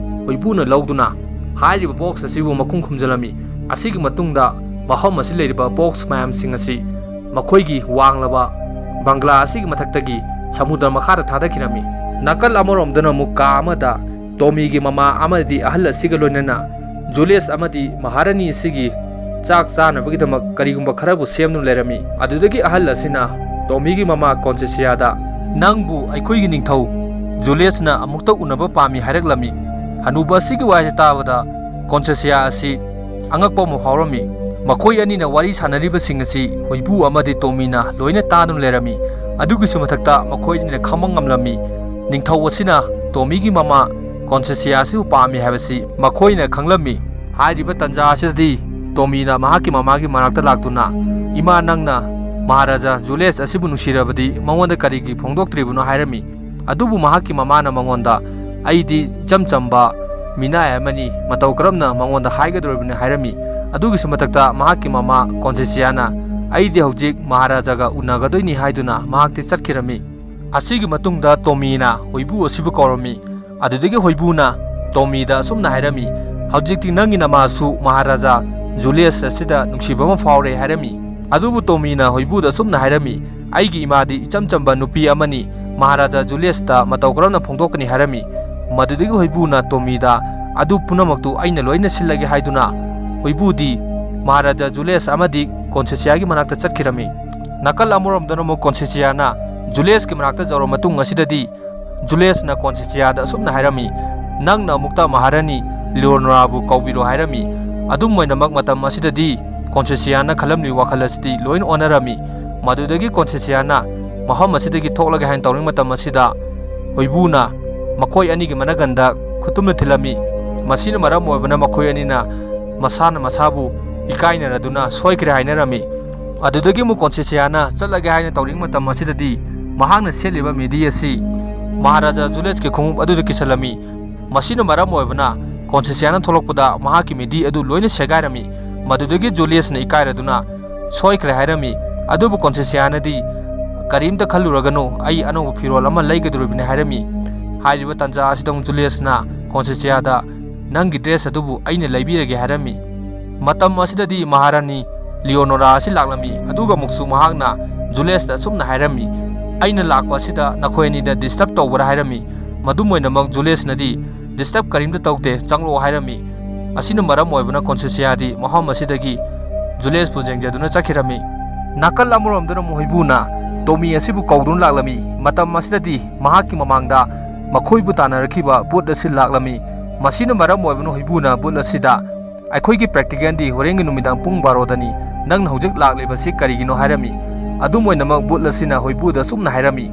ꯍꯨꯏꯕꯨꯅ ꯂꯧꯗꯨꯅ ꯍꯥꯏꯔꯤꯕ ꯕꯣꯛꯁ ꯑꯁꯤꯕꯨ ꯃꯈꯨꯝ ꯈꯨꯝꯖꯤꯜꯂꯝꯃꯤ꯫ ꯑꯁꯤꯒꯤ ꯃꯇꯨꯡꯗ ꯃꯐꯝ ꯑꯁꯤ ꯂꯩꯔꯤꯕ ꯕꯣꯛꯁ ꯃꯌꯥꯝꯁꯤꯡ ꯑꯁꯤ ꯃꯈꯣꯏꯒꯤ ꯋꯥꯡꯂꯕ ꯕꯪꯒ꯭ꯂꯥ ꯑꯁꯤꯒꯤ ꯃꯊꯛꯇꯒꯤ ꯁꯃꯨꯗ꯭ꯔ ꯃꯈꯥꯗ ꯊꯥꯗꯈꯤꯔꯝꯃꯤ꯫ ꯅꯥꯀꯜ ꯑꯃꯔꯣꯝꯗꯅ ꯑꯃꯨꯛ ꯀꯥ ꯑꯃꯗ ꯇꯣꯃꯤꯒꯤ ꯃꯃꯥ ꯑꯃꯗꯤ ꯑꯍꯜ ꯑꯁꯤꯒ ꯂꯣꯏꯅꯅ ꯖꯨꯂꯤꯌꯁ ꯑꯃꯗꯤ ꯃꯍꯥꯔꯥꯅꯤ ꯑꯁꯤꯒꯤ ꯆꯥꯛ ꯆꯥꯅꯕꯒꯤꯗꯃꯛ ꯀꯔꯤꯒꯨꯝꯕ ꯈꯔꯕꯨ ꯁꯦꯝꯗꯨꯅ ꯂꯩꯔꯝꯃꯤ꯫ ꯑꯗꯨꯗꯒꯤ ꯑꯍꯜ ꯑꯁꯤꯅ ꯇꯣꯃꯤꯒꯤ ꯃꯃꯥ ꯀꯣꯟꯁꯦꯁꯤꯌꯥꯗ "ꯅꯪꯕꯨ ꯑꯩꯈꯣꯏꯒꯤ ꯅꯤꯡꯊꯧ ꯖꯨꯂꯤꯌꯁꯅ ꯑꯃꯨꯛꯇ ꯎꯅꯕ ꯄꯥꯝꯃꯤ" ꯍꯥꯏꯔꯛꯂꯝꯃꯤ꯫ ꯍꯅꯨꯕ ꯑꯁꯤꯒꯤ ꯋꯥꯍꯩꯁꯤ ꯇꯥꯕꯗ ꯀꯣꯟꯁꯦꯁꯤꯌꯥ ꯑꯁꯤ ꯑꯉꯛꯄ ꯑꯃ ꯐꯥꯎꯔꯝꯃꯤ꯫ ꯃꯈꯣꯏ ꯑꯅꯤꯅ ꯋꯥꯔꯤ ꯁꯥꯟꯅꯔꯤꯕꯁꯤꯡ ꯑꯁꯤ ꯍꯨꯏꯕꯨ ꯑꯃꯗꯤ ꯇꯣꯃꯤꯅ ꯂꯣꯏꯅ ꯇꯥꯗꯨꯅ ꯂꯩꯔꯝꯃꯤ꯫ ꯑꯗꯨꯒꯤꯁꯨ ꯃꯊꯛꯇ ꯃꯈꯣꯏ ꯑꯅꯤꯅ ꯈꯪꯕ ꯉꯝꯂꯝꯃꯤ, ꯅꯤꯡꯊꯧ ꯑꯁꯤꯅ ꯇꯣꯃꯤꯒꯤ ꯃꯃꯥ ꯀꯣꯟꯁꯦꯁꯤꯌꯥ ꯑꯁꯤꯕꯨ ꯄꯥꯝꯃꯤ ꯍꯥꯏꯕꯁꯤ ꯃꯈꯣꯏꯅ ꯈꯪꯂꯝꯃꯤ꯫ ꯍꯥꯏꯔꯤꯕ ꯇꯥꯟꯖꯥ ꯑꯁꯤꯗꯗꯤ ꯇꯣꯃꯤꯅ ꯃꯍꯥꯛꯀꯤ ꯃꯃꯥꯒꯤ ꯃꯅꯥꯛꯇ ꯂꯥꯛꯇꯨꯅ, "ꯏꯃꯥ, ꯅꯪꯅ ꯃꯍꯥꯔꯥꯖꯥ ꯖꯨꯂꯤꯌꯁ ꯑꯁꯤꯕꯨ ꯅꯨꯡꯁꯤꯔꯕꯗꯤ ꯃꯉꯣꯟꯗ ꯀꯔꯤꯒꯤ ꯐꯣꯡꯗꯣꯛꯇ꯭ꯔꯤꯕꯅꯣ?" ꯍꯥꯏꯔꯝꯃꯤ꯫ ꯑꯗꯨꯕꯨ ꯃꯍꯥꯛꯀꯤ ꯃꯃꯥꯅ ꯃꯉꯣꯟꯗ, "ꯑꯩꯗꯤ ꯏꯆꯝ ꯆꯝꯕ ꯃꯤꯅꯥꯏ ꯑꯃꯅꯤ, ꯃꯇꯧ ꯀꯔꯝꯅ ꯃꯉꯣꯟꯗ ꯍꯥꯏꯒꯗꯧꯔꯤꯕꯅꯤ?" ꯍꯥꯏꯔꯝꯃꯤ꯫ ꯑꯗꯨꯒꯤꯁꯨ ꯃꯊꯛꯇ ꯃꯍꯥꯛꯀꯤ ꯃꯃꯥ ꯀꯣꯟꯁꯦꯁꯤꯌꯥꯅ, "ꯑꯩꯗꯤ ꯍꯧꯖꯤꯛ ꯃꯍꯥꯔꯥꯖꯥꯒ ꯎꯅꯒꯗꯣꯏꯅꯤ" ꯍꯥꯏꯗꯨꯅ ꯃꯍꯥꯛꯇꯤ ꯆꯠꯈꯤꯔꯝꯃꯤ꯫ ꯑꯁꯤꯒꯤ ꯃꯇꯨꯡꯗ ꯇꯣꯃꯤꯅ ꯍꯨꯏꯕꯨ ꯑꯁꯤꯕꯨ ꯀꯧꯔꯝꯃꯤ꯫ ꯑꯗꯨꯗꯒꯤ ꯍꯨꯏꯕꯨꯅ ꯇꯣꯃꯤꯗ ꯑꯁꯨꯝꯅ ꯍꯥꯏꯔꯝꯃꯤ, "ꯍꯧꯖꯤꯛꯇꯤ ꯅꯪꯒꯤ ꯅꯃꯥꯁꯨ ꯃꯍꯥꯔꯥꯖꯥ ꯖꯨꯂꯤꯌꯁ ꯑꯁꯤꯗ ꯅꯨꯡꯁꯤꯕ ꯑꯃ ꯐꯥꯎꯔꯦ" ꯍꯥꯏꯔꯝꯃꯤ꯫ ꯑꯗꯨꯕꯨ ꯇꯣꯃꯤꯅ ꯍꯨꯏꯕꯨꯗ ꯑꯁꯨꯝꯅ ꯍꯥꯏꯔꯝꯃꯤ, "ꯑꯩꯒꯤ ꯏꯃꯥꯗꯤ ꯏꯆꯝ ꯆꯝꯕ ꯅꯨꯄꯤ ꯑꯃꯅꯤ, ꯃꯍꯥꯔꯥꯖꯥ ꯖꯨꯂꯤꯌꯁꯇ ꯃꯇꯧ ꯀꯔꯝꯅ ꯐꯣꯡꯗꯣꯛꯀꯅꯤ?" ꯍꯥꯏꯔꯝꯃꯤ꯫ ꯃꯗꯨꯗꯒꯤ ꯍꯨꯏꯕꯨꯅ ꯇꯣꯃꯤꯗ, "ꯑꯗꯨ ꯄꯨꯝꯅꯃꯛꯇꯨ ꯑꯩꯅ ꯂꯣꯏꯅ ꯁꯤꯜꯂꯒꯦ" ꯍꯥꯏꯗꯨꯅ ꯍꯨꯏꯕꯨꯗꯤ ꯃꯍꯥꯔꯥꯖꯥ ꯖꯨꯂꯤꯌꯁ ꯑꯃꯗꯤ ꯀꯣꯟꯁꯦꯁꯤꯌꯥꯒꯤ ꯃꯅꯥꯛꯇ ꯆꯠꯈꯤꯔꯝꯃꯤ꯫ ꯅꯥꯀꯜ ꯑꯃꯔꯣꯝꯗꯅ ꯑꯃꯨꯛ ꯀꯣꯟꯁꯦꯁꯤꯌꯥꯅ ꯖꯨꯂꯤꯌꯁꯀꯤ ꯃꯅꯥꯛꯇ ꯌꯧꯔꯕ ꯃꯇꯨꯡ ꯑꯁꯤꯗꯗꯤ ꯖꯨꯂꯤꯌꯁꯅ ꯀꯣꯟꯁꯦꯁꯤꯌꯥꯗ ꯑꯁꯨꯝꯅ ꯍꯥꯏꯔꯝꯃꯤ, "ꯅꯪꯅ ꯑꯃꯨꯛꯇ ꯃꯍꯥꯔꯥꯅꯤ ꯂꯤꯑꯣꯅꯣꯔꯥꯕꯨ ꯀꯧꯕꯤꯔꯣ" ꯍꯥꯏꯔꯝꯃꯤ꯫ ꯑꯗꯨꯝ ꯑꯣꯏꯅꯃꯛ ꯃꯇꯝ ꯑꯁꯤꯗꯗꯤ ꯀꯣꯟꯁꯦꯁꯤꯌꯥꯅ ꯈꯜꯂꯝꯂꯤꯕ ꯋꯥꯈꯜ ꯑꯁꯤꯗꯤ ꯂꯣꯏꯅ ꯑꯣꯟꯅꯔꯝꯃꯤ꯫ ꯃꯗꯨꯗꯒꯤ ꯀꯣꯟꯁꯦꯁꯤꯌꯥꯅ ꯃꯐꯝ ꯑꯁꯤꯗꯒꯤ ꯊꯣꯛꯂꯒꯦ ꯍꯥꯏꯅ ꯇꯧꯔꯤꯉꯩ ꯃꯇꯝ ꯑꯁꯤꯗ ꯍꯨꯏꯕꯨꯅ ꯃꯈꯣꯏ ꯑꯅꯤꯒꯤ ꯃꯅꯒꯟꯗ ꯈꯨꯇꯨꯝꯅ ꯊꯤꯜꯂꯝꯃꯤ꯫ ꯃꯁꯤꯅ ꯃꯔꯝ ꯑꯣꯏꯕꯅ ꯃꯈꯣꯏ ꯑꯅꯤꯅ ꯃꯁꯥꯅ ꯃꯁꯥꯕꯨ ꯏꯀꯥꯏꯅꯔꯗꯨꯅ ꯁꯣꯏꯈ꯭ꯔꯦ ꯍꯥꯏꯅꯔꯝꯃꯤ꯫ ꯑꯗꯨꯗꯒꯤ ꯑꯃꯨꯛ ꯀꯣꯟꯁꯦꯁꯤꯌꯥꯅ ꯆꯠꯂꯒꯦ ꯍꯥꯏꯅ ꯇꯧꯔꯤꯉꯩ ꯃꯇꯝ ꯑꯁꯤꯗꯗꯤ ꯃꯍꯥꯛꯅ ꯁꯦꯠꯂꯤꯕ ꯃꯤꯗꯤ ꯑꯁꯤ ꯃꯍꯥꯔꯥꯖꯥ ꯖꯨꯂꯤꯌꯁꯀꯤ ꯈꯣꯡꯎꯞ ꯑꯗꯨꯗ ꯀꯤꯁꯜꯂꯝꯃꯤ꯫ ꯃꯁꯤꯅ ꯃꯔꯝ ꯑꯣꯏꯕꯅ ꯀꯣꯟꯁꯦꯁꯤꯌꯥꯅ ꯊꯣꯛꯂꯛꯄꯗ ꯃꯍꯥꯛꯀꯤ ꯃꯤꯗꯤ ꯑꯗꯨ ꯂꯣꯏꯅ ꯁꯦꯒꯥꯏꯔꯝꯃꯤ꯫ ꯃꯗꯨꯗꯒꯤ ꯖꯨꯂꯤꯌꯁꯅ ꯏꯀꯥꯏꯔꯗꯨꯅ ꯁꯣꯏꯈ꯭ꯔꯦ ꯍꯥꯏꯔꯝꯃꯤ꯫ ꯑꯗꯨꯕꯨ ꯀꯣꯟꯁꯦꯁꯤꯌꯥꯅꯗꯤ, "ꯀꯔꯤꯝꯇ ꯈꯜꯂꯨꯔꯒꯅꯨ, ꯑꯩ ꯑꯅꯧꯕ ꯐꯤꯔꯣꯜ ꯑꯃ ꯂꯩꯒꯗꯧꯔꯤꯕꯅꯤ" ꯍꯥꯏꯔꯝꯃꯤ꯫ ꯍꯥꯏꯔꯤꯕ ꯇꯥꯟꯖꯥ ꯑꯁꯤꯗ ꯑꯃꯨꯛ ꯖꯨꯂꯤꯌꯁꯅ ꯀꯣꯟꯁꯦꯁꯤꯌꯥꯗ, "ꯅꯪꯒꯤ ꯗ꯭ꯔꯦꯁ ꯑꯗꯨꯕꯨ ꯑꯩꯅ ꯂꯩꯕꯤꯔꯒꯦ" ꯍꯥꯏꯔꯝꯃꯤ꯫ ꯃꯇꯝ ꯑꯁꯤꯗꯗꯤ ꯃꯍꯥꯔꯥꯅꯤ ꯂꯤꯑꯣꯅꯣꯔꯥ ꯑꯁꯤ ꯂꯥꯛꯂꯝꯃꯤ꯫ ꯑꯗꯨꯒ ꯑꯃꯨꯛꯁꯨ ꯃꯍꯥꯛꯅ ꯖꯨꯂꯤꯌꯁꯇ ꯑꯁꯨꯝꯅ ꯍꯥꯏꯔꯝꯃꯤ, "ꯑꯩꯅ ꯂꯥꯛꯄ ꯑꯁꯤꯗ ꯅꯈꯣꯏ ꯑꯅꯤꯗ ꯗꯤꯁꯇꯔꯕ ꯇꯧꯕ꯭ꯔꯥ?" ꯍꯥꯏꯔꯝꯃꯤ꯫ ꯃꯗꯨꯝ ꯑꯣꯏꯅꯃꯛ ꯖꯨꯂꯤꯌꯁꯅꯗꯤ, "ꯗꯤꯁꯇꯔꯕ ꯀꯔꯤꯝꯇ ꯇꯧꯗꯦ, ꯆꯪꯂꯛꯑꯣ" ꯍꯥꯏꯔꯝꯃꯤ꯫ ꯑꯁꯤꯅ ꯃꯔꯝ ꯑꯣꯏꯕꯅ ꯀꯣꯟꯁꯦꯁꯤꯌꯥꯗꯤ ꯃꯐꯝ ꯑꯁꯤꯗꯒꯤ ꯖꯨꯂꯤꯌꯁꯄꯨ ꯌꯦꯡꯖꯗꯨꯅ ꯆꯠꯈꯤꯔꯝꯃꯤ꯫ ꯅꯥꯀꯜ ꯑꯃꯔꯣꯝꯗꯅ ꯑꯃꯨꯛ ꯍꯨꯏꯕꯨꯅ ꯇꯣꯃꯤ ꯑꯁꯤꯕꯨ ꯀꯧꯗꯨꯅ ꯂꯥꯛꯂꯝꯃꯤ꯫ ꯃꯇꯝ ꯑꯁꯤꯗꯗꯤ ꯃꯍꯥꯛꯀꯤ ꯃꯃꯥꯡꯗ ꯃꯈꯣꯏꯕꯨ ꯇꯥꯟꯅꯔꯛꯈꯤꯕ ꯚꯨꯠ ꯑꯁꯤ ꯂꯥꯛꯂꯝꯃꯤ꯫ ꯃꯁꯤꯅ ꯃꯔꯝ ꯑꯣꯏꯕꯅ ꯍꯨꯏꯕꯨꯅ ꯚꯨꯠ ꯑꯁꯤꯗ, "ꯑꯩꯈꯣꯏꯒꯤ practical ꯗꯤ ꯍꯣꯔꯦꯟꯒꯤ ꯅꯨꯃꯤꯗꯥꯡ ꯄꯨꯡ ꯕꯥꯔꯣꯗꯅꯤ, ꯅꯪꯅ ꯍꯧꯖꯤꯛ ꯂꯥꯛꯂꯤꯕꯁꯤ ꯀꯔꯤꯒꯤꯅꯣ?" ꯍꯥꯏꯔꯝꯃꯤ꯫ ꯑꯗꯨꯝ ꯑꯣꯏꯅꯃꯛ ꯚꯨꯠ ꯑꯁꯤꯅ ꯍꯨꯏꯕꯨꯗ ꯑꯁꯨꯝꯅ ꯍꯥꯏꯔꯝꯃꯤ,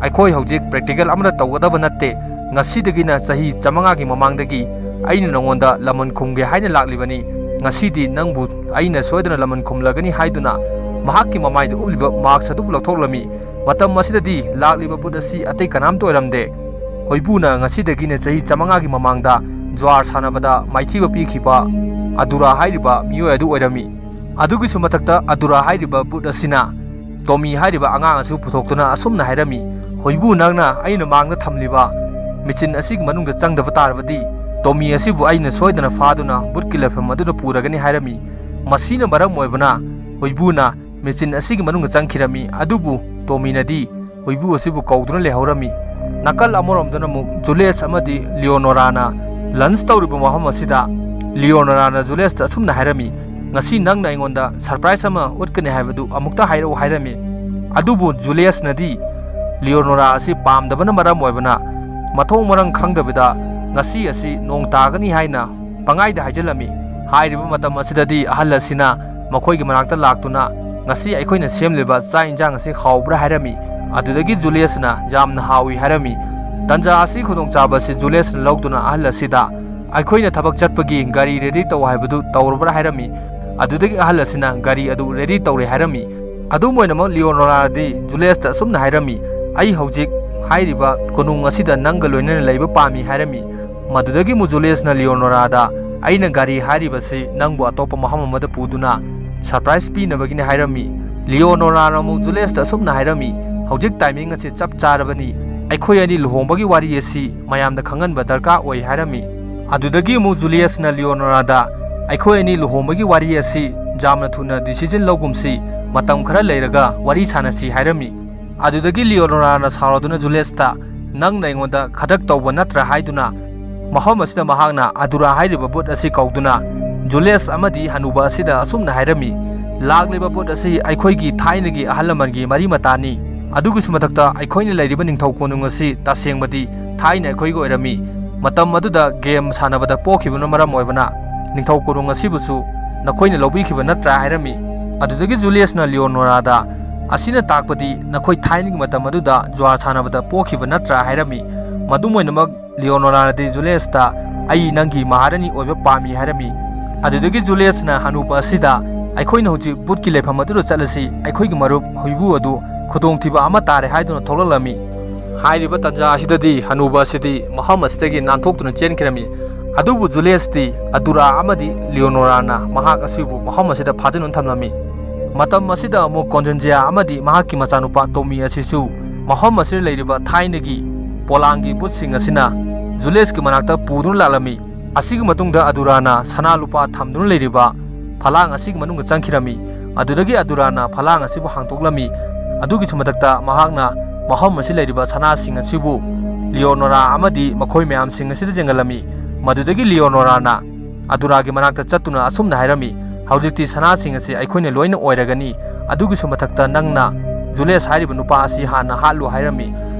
"ꯑꯩꯈꯣꯏ ꯍꯧꯖꯤꯛ practical ꯑꯃꯠꯇ ꯇꯧꯒꯗꯕ ꯅꯠꯇꯦ, ꯉꯁꯤꯗꯒꯤꯅ ꯆꯍꯤ ꯆꯥꯃꯉꯥꯒꯤ ꯃꯃꯥꯡꯗꯒꯤ ꯑꯩꯅ ꯅꯉꯣꯟꯗ ꯂꯃꯟ ꯈꯨꯝꯒꯦ ꯍꯥꯏꯅ ꯂꯥꯛꯂꯤꯕꯅꯤ꯫ ꯉꯁꯤꯗꯤ ꯅꯪꯕꯨ ꯑꯩꯅ ꯁꯣꯏꯗꯅ ꯂꯃꯟ ꯈꯨꯝꯂꯒꯅꯤ" ꯍꯥꯏꯗꯨꯅ ꯃꯍꯥꯛꯀꯤ ꯃꯃꯥꯏꯗ ꯎꯞꯂꯤꯕ mask ꯑꯗꯨꯕꯨ ꯂꯧꯊꯣꯛꯂꯝꯃꯤ꯫ ꯃꯇꯝ ꯑꯁꯤꯗꯗꯤ ꯂꯥꯛꯂꯤꯕ ꯚꯨꯠ ꯑꯁꯤ ꯑꯇꯩ ꯀꯅꯥꯝꯇ ꯑꯣꯏꯔꯝꯗꯦ꯫ ꯍꯨꯏꯕꯨꯅ ꯉꯁꯤꯗꯒꯤꯅ ꯆꯍꯤ ꯆꯥꯃꯉꯥꯒꯤ ꯃꯃꯥꯡꯗ ꯖ꯭ꯋꯥꯔ ꯁꯥꯟꯅꯕꯗ ꯃꯥꯏꯊꯤꯕ ꯄꯤꯈꯤꯕ ꯑꯗꯨꯔꯥ ꯍꯥꯏꯔꯤꯕ ꯃꯤꯑꯣꯏ ꯑꯗꯨ ꯑꯣꯏꯔꯝꯃꯤ꯫ ꯑꯗꯨꯒꯤꯁꯨ ꯃꯊꯛꯇ ꯑꯗꯨꯔꯥ ꯍꯥꯏꯔꯤꯕ ꯚꯨꯠ ꯑꯁꯤꯅ ꯇꯣꯃꯤ ꯍꯥꯏꯔꯤꯕ ꯑꯉꯥꯡ ꯑꯁꯤꯕꯨ ꯄꯨꯊꯣꯛꯇꯨꯅ ꯑꯁꯨꯝꯅ ꯍꯥꯏꯔꯝꯃꯤ, "ꯍꯨꯏꯕꯨ, ꯅꯪꯅ ꯑꯩꯅ ꯃꯥꯡꯗ ꯊꯝꯂꯤꯕ ꯃꯦꯆꯤꯟ ꯑꯁꯤꯒꯤ ꯃꯅꯨꯡꯗ ꯆꯪꯗꯕ ꯇꯥꯔꯕꯗꯤ, ꯇꯣꯃꯤ ꯑꯁꯤꯕꯨ ꯑꯩꯅ ꯁꯣꯏꯗꯅ ꯐꯥꯗꯨꯅ ꯚꯨꯠꯀꯤ ꯂꯩꯐꯝ ꯑꯗꯨꯗ ꯄꯨꯔꯒꯅꯤ" ꯍꯥꯏꯔꯝꯃꯤ꯫ ꯃꯁꯤꯅ ꯃꯔꯝ ꯑꯣꯏꯕꯅ ꯍꯨꯏꯕꯨꯅ ꯃꯦꯆꯤꯟ ꯑꯁꯤꯒꯤ ꯃꯅꯨꯡꯗ ꯆꯪꯈꯤꯔꯝꯃꯤ꯫ ꯑꯗꯨꯕꯨ ꯇꯣꯃꯤꯅꯗꯤ ꯍꯨꯏꯕꯨ ꯑꯁꯤꯕꯨ ꯀꯧꯗꯨꯅ ꯂꯩꯍꯧꯔꯝꯃꯤ꯫ ꯅꯥꯀꯜ ꯑꯃꯔꯣꯝꯗꯅ ꯑꯃꯨꯛ ꯖꯨꯂꯤꯌꯁ ꯑꯃꯗꯤ ꯂꯤꯑꯣꯅꯣꯔꯥꯅ lunch ꯇꯧꯔꯤꯕ ꯃꯐꯝ ꯑꯁꯤꯗ ꯂꯤꯑꯣꯅꯣꯔꯥꯅ ꯖꯨꯂꯤꯌꯁꯇ ꯑꯁꯨꯝꯅ ꯍꯥꯏꯔꯝꯃꯤ, "ꯉꯁꯤ ꯅꯪꯅ ꯑꯩꯉꯣꯟꯗ surprise ꯑꯃ ꯎꯠꯀꯅꯤ ꯍꯥꯏꯕꯗꯨ ꯑꯃꯨꯛꯇ ꯍꯥꯏꯔꯛꯎ" ꯍꯥꯏꯔꯝꯃꯤ꯫ ꯑꯗꯨꯕꯨ ꯖꯨꯂꯤꯌꯁꯅꯗꯤ ꯂꯤꯑꯣꯅꯣꯔꯥ ꯑꯁꯤ ꯄꯥꯝꯗꯕꯅ ꯃꯔꯝ ꯑꯣꯏꯕꯅ ꯃꯊꯣꯡ ꯃꯔꯝ ꯈꯪꯗꯕꯤꯗ ꯉꯁꯤ ꯑꯁꯤ ꯅꯣꯡ ꯇꯥꯒꯅꯤ ꯍꯥꯏꯅ ꯄꯪꯍꯥꯏꯗ ꯍꯥꯏꯖꯤꯜꯂꯝꯃꯤ꯫ ꯍꯥꯏꯔꯤꯕ ꯃꯇꯝ ꯑꯁꯤꯗꯗꯤ ꯑꯍꯜ ꯑꯁꯤꯅ ꯃꯈꯣꯏꯒꯤ ꯃꯅꯥꯛꯇ ꯂꯥꯛꯇꯨꯅ, "ꯉꯁꯤ ꯑꯩꯈꯣꯏꯅ ꯁꯦꯝꯂꯤꯕ ꯆꯥꯛ ꯏꯟꯖꯥꯡ ꯑꯁꯤ ꯍꯥꯎꯕ꯭ꯔꯥ?" ꯍꯥꯏꯔꯝꯃꯤ꯫ ꯑꯗꯨꯗꯒꯤ ꯖꯨꯂꯤꯌꯁꯅ ꯌꯥꯝꯅ ꯍꯥꯎꯏ ꯍꯥꯏꯔꯝꯃꯤ꯫ ꯇꯟꯖꯥ ꯑꯁꯤ ꯈꯨꯗꯣꯡꯆꯥꯕ ꯑꯁꯤ ꯖꯨꯂꯤꯌꯁꯅ ꯂꯧꯗꯨꯅ ꯑꯍꯜ ꯑꯁꯤꯗ, "ꯑꯩꯈꯣꯏꯅ ꯊꯕꯛ ꯆꯠꯄꯒꯤ ꯒꯥꯔꯤ ready ꯇꯧ ꯍꯥꯏꯕꯗꯨ ꯇꯧꯔꯕ꯭ꯔꯥ?" ꯍꯥꯏꯔꯝꯃꯤ꯫ ꯑꯗꯨꯗꯒꯤ ꯑꯍꯜ ꯑꯁꯤꯅ ꯒꯥꯔꯤ ꯑꯗꯨ ready ꯇꯧꯔꯦ ꯍꯥꯏꯔꯝꯃꯤ꯫ ꯑꯗꯨꯝ ꯑꯣꯏꯅꯃꯛ ꯂꯤꯑꯣꯅꯣꯔꯥꯗꯤ ꯖꯨꯂꯤꯌꯁꯇ ꯑꯁꯨꯝꯅ ꯍꯥꯏꯔꯝꯃꯤ, "ꯑꯩ ꯍꯧꯖꯤꯛ ꯍꯥꯏꯔꯤꯕ ꯀꯣꯅꯨꯡ ꯑꯁꯤꯗ ꯅꯪꯒ ꯂꯣꯏꯅꯅ ꯂꯩꯕ ꯄꯥꯝꯃꯤ" ꯍꯥꯏꯔꯝꯃꯤ꯫ ꯃꯗꯨꯗꯒꯤ ꯑꯃꯨꯛ ꯖꯨꯂꯤꯌꯁꯅ ꯂꯤꯑꯣꯅꯣꯔꯥꯗ, "ꯑꯩꯅ ꯒꯥꯔꯤ ꯍꯥꯏꯔꯤꯕꯁꯤ ꯅꯪꯕꯨ ꯑꯇꯣꯞꯄ ꯃꯐꯝ ꯑꯃꯗ ꯄꯨꯗꯨꯅ surprise ꯄꯤꯅꯕꯒꯤꯅꯤ" ꯍꯥꯏꯔꯝꯃꯤ꯫ ꯂꯤꯑꯣꯅꯣꯔꯥꯅ ꯑꯃꯨꯛ ꯖꯨꯂꯤꯌꯁꯇ ꯑꯁꯨꯝꯅ ꯍꯥꯏꯔꯝꯃꯤ, "ꯍꯧꯖꯤꯛ timing ꯑꯁꯤ ꯆꯞ ꯆꯥꯔꯕꯅꯤ, ꯑꯩꯈꯣꯏ ꯑꯅꯤ ꯂꯨꯍꯣꯡꯕꯒꯤ ꯋꯥꯔꯤ ꯑꯁꯤ ꯃꯌꯥꯝꯗ ꯈꯪꯍꯟꯕ ꯗꯔꯀꯥꯔ ꯑꯣꯏ" ꯍꯥꯏꯔꯝꯃꯤ꯫ ꯑꯗꯨꯗꯒꯤ ꯑꯃꯨꯛ ꯖꯨꯂꯤꯌꯁꯅ ꯂꯤꯑꯣꯅꯣꯔꯥꯗ, "ꯑꯩꯈꯣꯏ ꯑꯅꯤ ꯂꯨꯍꯣꯡꯕꯒꯤ ꯋꯥꯔꯤ ꯑꯁꯤ ꯌꯥꯝꯅ ꯊꯨꯅ decision ꯂꯧꯒꯨꯝꯁꯤ, ꯃꯇꯝ ꯈꯔ ꯂꯩꯔꯒ ꯋꯥꯔꯤ ꯁꯥꯟꯅꯁꯤ" ꯍꯥꯏꯔꯝꯃꯤ꯫ ꯑꯗꯨꯗꯒꯤ ꯂꯤꯑꯣꯅꯣꯔꯥꯅ ꯁꯥꯎꯔꯗꯨꯅ ꯖꯨꯂꯤꯌꯁꯇ, "ꯅꯪꯅ ꯑꯩꯉꯣꯟꯗ ꯈꯗꯛ ꯇꯧꯕ ꯅꯠꯇ꯭ꯔꯥ?" ꯍꯥꯏꯗꯨꯅ ꯃꯐꯝ ꯑꯁꯤꯗ ꯃꯍꯥꯛꯅ ꯑꯗꯨꯔꯥ ꯍꯥꯏꯔꯤꯕ ꯚꯨꯠ ꯑꯁꯤ ꯀꯧꯗꯨꯅ ꯖꯨꯂꯤꯌꯁ ꯑꯃꯗꯤ ꯍꯅꯨꯕ ꯑꯁꯤꯗ ꯑꯁꯨꯝꯅ ꯍꯥꯏꯔꯝꯃꯤ, ꯂꯥꯛꯂꯤꯕ ꯄꯣꯠ ꯑꯁꯤ ꯑꯩꯈꯣꯏꯒꯤ ꯊꯥꯏꯅꯒꯤ ꯑꯍꯜ ꯂꯃꯟꯒꯤ ꯃꯔꯤ ꯃꯇꯥꯅꯤ꯫ ꯑꯗꯨꯒꯤꯁꯨ ꯃꯊꯛꯇ ꯑꯩꯈꯣꯏꯅ ꯂꯩꯔꯤꯕ ꯅꯤꯡꯊꯧ ꯀꯣꯅꯨꯡ ꯑꯁꯤ ꯇꯁꯦꯡꯕꯗꯤ ꯊꯥꯏꯅ ꯑꯩꯈꯣꯏꯒꯤ ꯑꯣꯏꯔꯝꯃꯤ꯫ ꯃꯇꯝ ꯑꯗꯨꯗ ꯒꯦꯝ ꯁꯥꯟꯅꯕꯗ ꯄꯣꯛꯈꯤꯕꯅ ꯃꯔꯝ ꯑꯣꯏꯕꯅ ꯅꯤꯡꯊꯧ ꯀꯣꯅꯨꯡ ꯑꯁꯤꯕꯨꯁꯨ ꯅꯈꯣꯏꯅ ꯂꯧꯕꯤꯈꯤꯕ ꯅꯠꯇ꯭ꯔꯥ ꯍꯥꯏꯔꯝꯃꯤ꯫ ꯑꯗꯨꯗꯒꯤ ꯖꯨꯂꯤꯌꯁꯅ ꯂꯤꯑꯣꯅꯣꯔꯥꯗ, "ꯑꯁꯤꯅ ꯇꯥꯛꯄꯗꯤ ꯅꯈꯣꯏ ꯊꯥꯏꯅꯒꯤ ꯃꯇꯝ ꯑꯗꯨꯗ ꯖꯨꯋꯥꯔ ꯁꯥꯟꯅꯕꯗ ꯄꯣꯛꯈꯤꯕ ꯅꯠꯇ꯭ꯔꯥ?" ꯍꯥꯏꯔꯝꯃꯤ꯫ ꯃꯗꯨꯝ ꯑꯣꯏꯅꯃꯛ ꯂꯤꯑꯣꯅꯣꯔꯥꯅꯗꯤ ꯖꯨꯂꯤꯌꯁꯇ, "ꯑꯩ ꯅꯪꯒꯤ ꯃꯍꯥꯔꯥꯅꯤ ꯑꯣꯏꯕ ꯄꯥꯝꯃꯤ" ꯍꯥꯏꯔꯝꯃꯤ꯫ ꯑꯗꯨꯗꯒꯤ ꯖꯨꯂꯤꯌꯁꯅ ꯍꯅꯨꯕ ꯑꯁꯤꯗ, "ꯑꯩꯈꯣꯏꯅ ꯍꯧꯖꯤꯛ ꯕꯨꯠꯀꯤ ꯂꯩꯐꯝ ꯑꯗꯨꯗ ꯆꯠꯂꯁꯤ, ꯑꯩꯈꯣꯏꯒꯤ ꯃꯔꯨꯞ ꯍꯨꯏꯕꯨ ꯑꯗꯨ ꯈꯨꯗꯣꯡꯊꯤꯕ ꯑꯃ ꯇꯥꯔꯦ" ꯍꯥꯏꯗꯨꯅ ꯊꯣꯛꯂꯛꯂꯝꯃꯤ꯫ ꯍꯥꯏꯔꯤꯕ ꯇꯥꯟꯖꯥ ꯑꯁꯤꯗꯗꯤ ꯍꯅꯨꯕ ꯑꯁꯤꯗꯤ ꯃꯐꯝ ꯑꯁꯤꯗꯒꯤ ꯅꯥꯟꯊꯣꯛꯇꯨꯅ ꯆꯦꯟꯈꯤꯔꯝꯃꯤ꯫ ꯑꯗꯨꯕꯨ ꯖꯨꯂꯤꯌꯁꯇꯤ ꯑꯗꯨꯔꯥ ꯑꯃꯗꯤ ꯂꯤꯑꯣꯅꯣꯔꯥꯅ ꯃꯍꯥꯛ ꯑꯁꯤꯕꯨ ꯃꯐꯝ ꯑꯁꯤꯗ ꯐꯥꯖꯤꯟꯗꯨꯅ ꯊꯝꯂꯝꯃꯤ꯫ ꯃꯇꯝ ꯑꯁꯤꯗ ꯑꯃꯨꯛ ꯀꯣꯟꯖꯦꯟꯖꯤꯌꯥ ꯑꯃꯗꯤ ꯃꯍꯥꯛꯀꯤ ꯃꯆꯥꯅꯨꯄꯥ ꯇꯣꯃꯤ ꯑꯁꯤꯁꯨ ꯃꯐꯝ ꯑꯁꯤꯗ ꯂꯩꯔꯤꯕ ꯊꯥꯏꯅꯒꯤ ꯄꯣꯂꯥꯡꯒꯤ ꯕꯨꯠꯁꯤꯡ ꯑꯁꯤꯅ ꯖꯨꯂꯤꯌꯁꯀꯤ ꯃꯅꯥꯛꯇ ꯄꯨꯗꯨꯅ ꯂꯥꯛꯂꯝꯃꯤ꯫ ꯑꯁꯤꯒꯤ ꯃꯇꯨꯡꯗ ꯑꯗꯨꯔꯥꯅ ꯁꯅꯥ ꯂꯨꯄꯥ ꯊꯝꯗꯨꯅ ꯂꯩꯔꯤꯕ ꯐꯂꯥꯡ ꯑꯁꯤꯒꯤ ꯃꯅꯨꯡꯗ ꯆꯪꯈꯤꯔꯝꯃꯤ꯫ ꯑꯗꯨꯗꯒꯤ ꯑꯗꯨꯔꯥꯅ ꯐꯂꯥꯡ ꯑꯁꯤꯕꯨ ꯍꯥꯡꯗꯣꯛꯂꯝꯃꯤ꯫ ꯑꯗꯨꯒꯤꯁꯨ ꯃꯊꯛꯇ ꯃꯍꯥꯛꯅ ꯃꯐꯝ ꯑꯁꯤ ꯂꯩꯔꯤꯕ ꯁꯅꯥꯁꯤꯡ ꯑꯁꯤꯕꯨ ꯂꯤꯑꯣꯅꯣꯔꯥ ꯑꯃꯗꯤ ꯃꯈꯣꯏ ꯃꯌꯥꯝꯁꯤꯡ ꯑꯁꯤꯗ ꯌꯦꯡꯍꯜꯂꯝꯃꯤ꯫ ꯃꯗꯨꯗꯒꯤ ꯂꯤꯑꯣꯅꯣꯔꯥꯅ ꯑꯗꯨꯔꯥꯒꯤ ꯃꯅꯥꯛꯇ ꯆꯠꯇꯨꯅ ꯑꯁꯨꯝꯅ ꯍꯥꯏꯔꯝꯃꯤ, "ꯍꯧꯖꯤꯛꯇꯤ ꯁꯅꯥꯁꯤꯡ ꯑꯁꯤ ꯑꯩꯈꯣꯏꯅ ꯂꯣꯏꯅ ꯑꯣꯏꯔꯒꯅꯤ꯫ ꯑꯗꯨꯒꯤꯁꯨ ꯃꯊꯛꯇ ꯅꯪꯅ ꯖꯨꯂꯤꯌꯁ ꯍꯥꯏꯔꯤꯕ ꯅꯨꯄꯥ ꯑꯁꯤ ꯍꯥꯟꯅ ꯍꯥꯠꯂꯨ" ꯍꯥꯏꯔꯝꯃꯤ꯫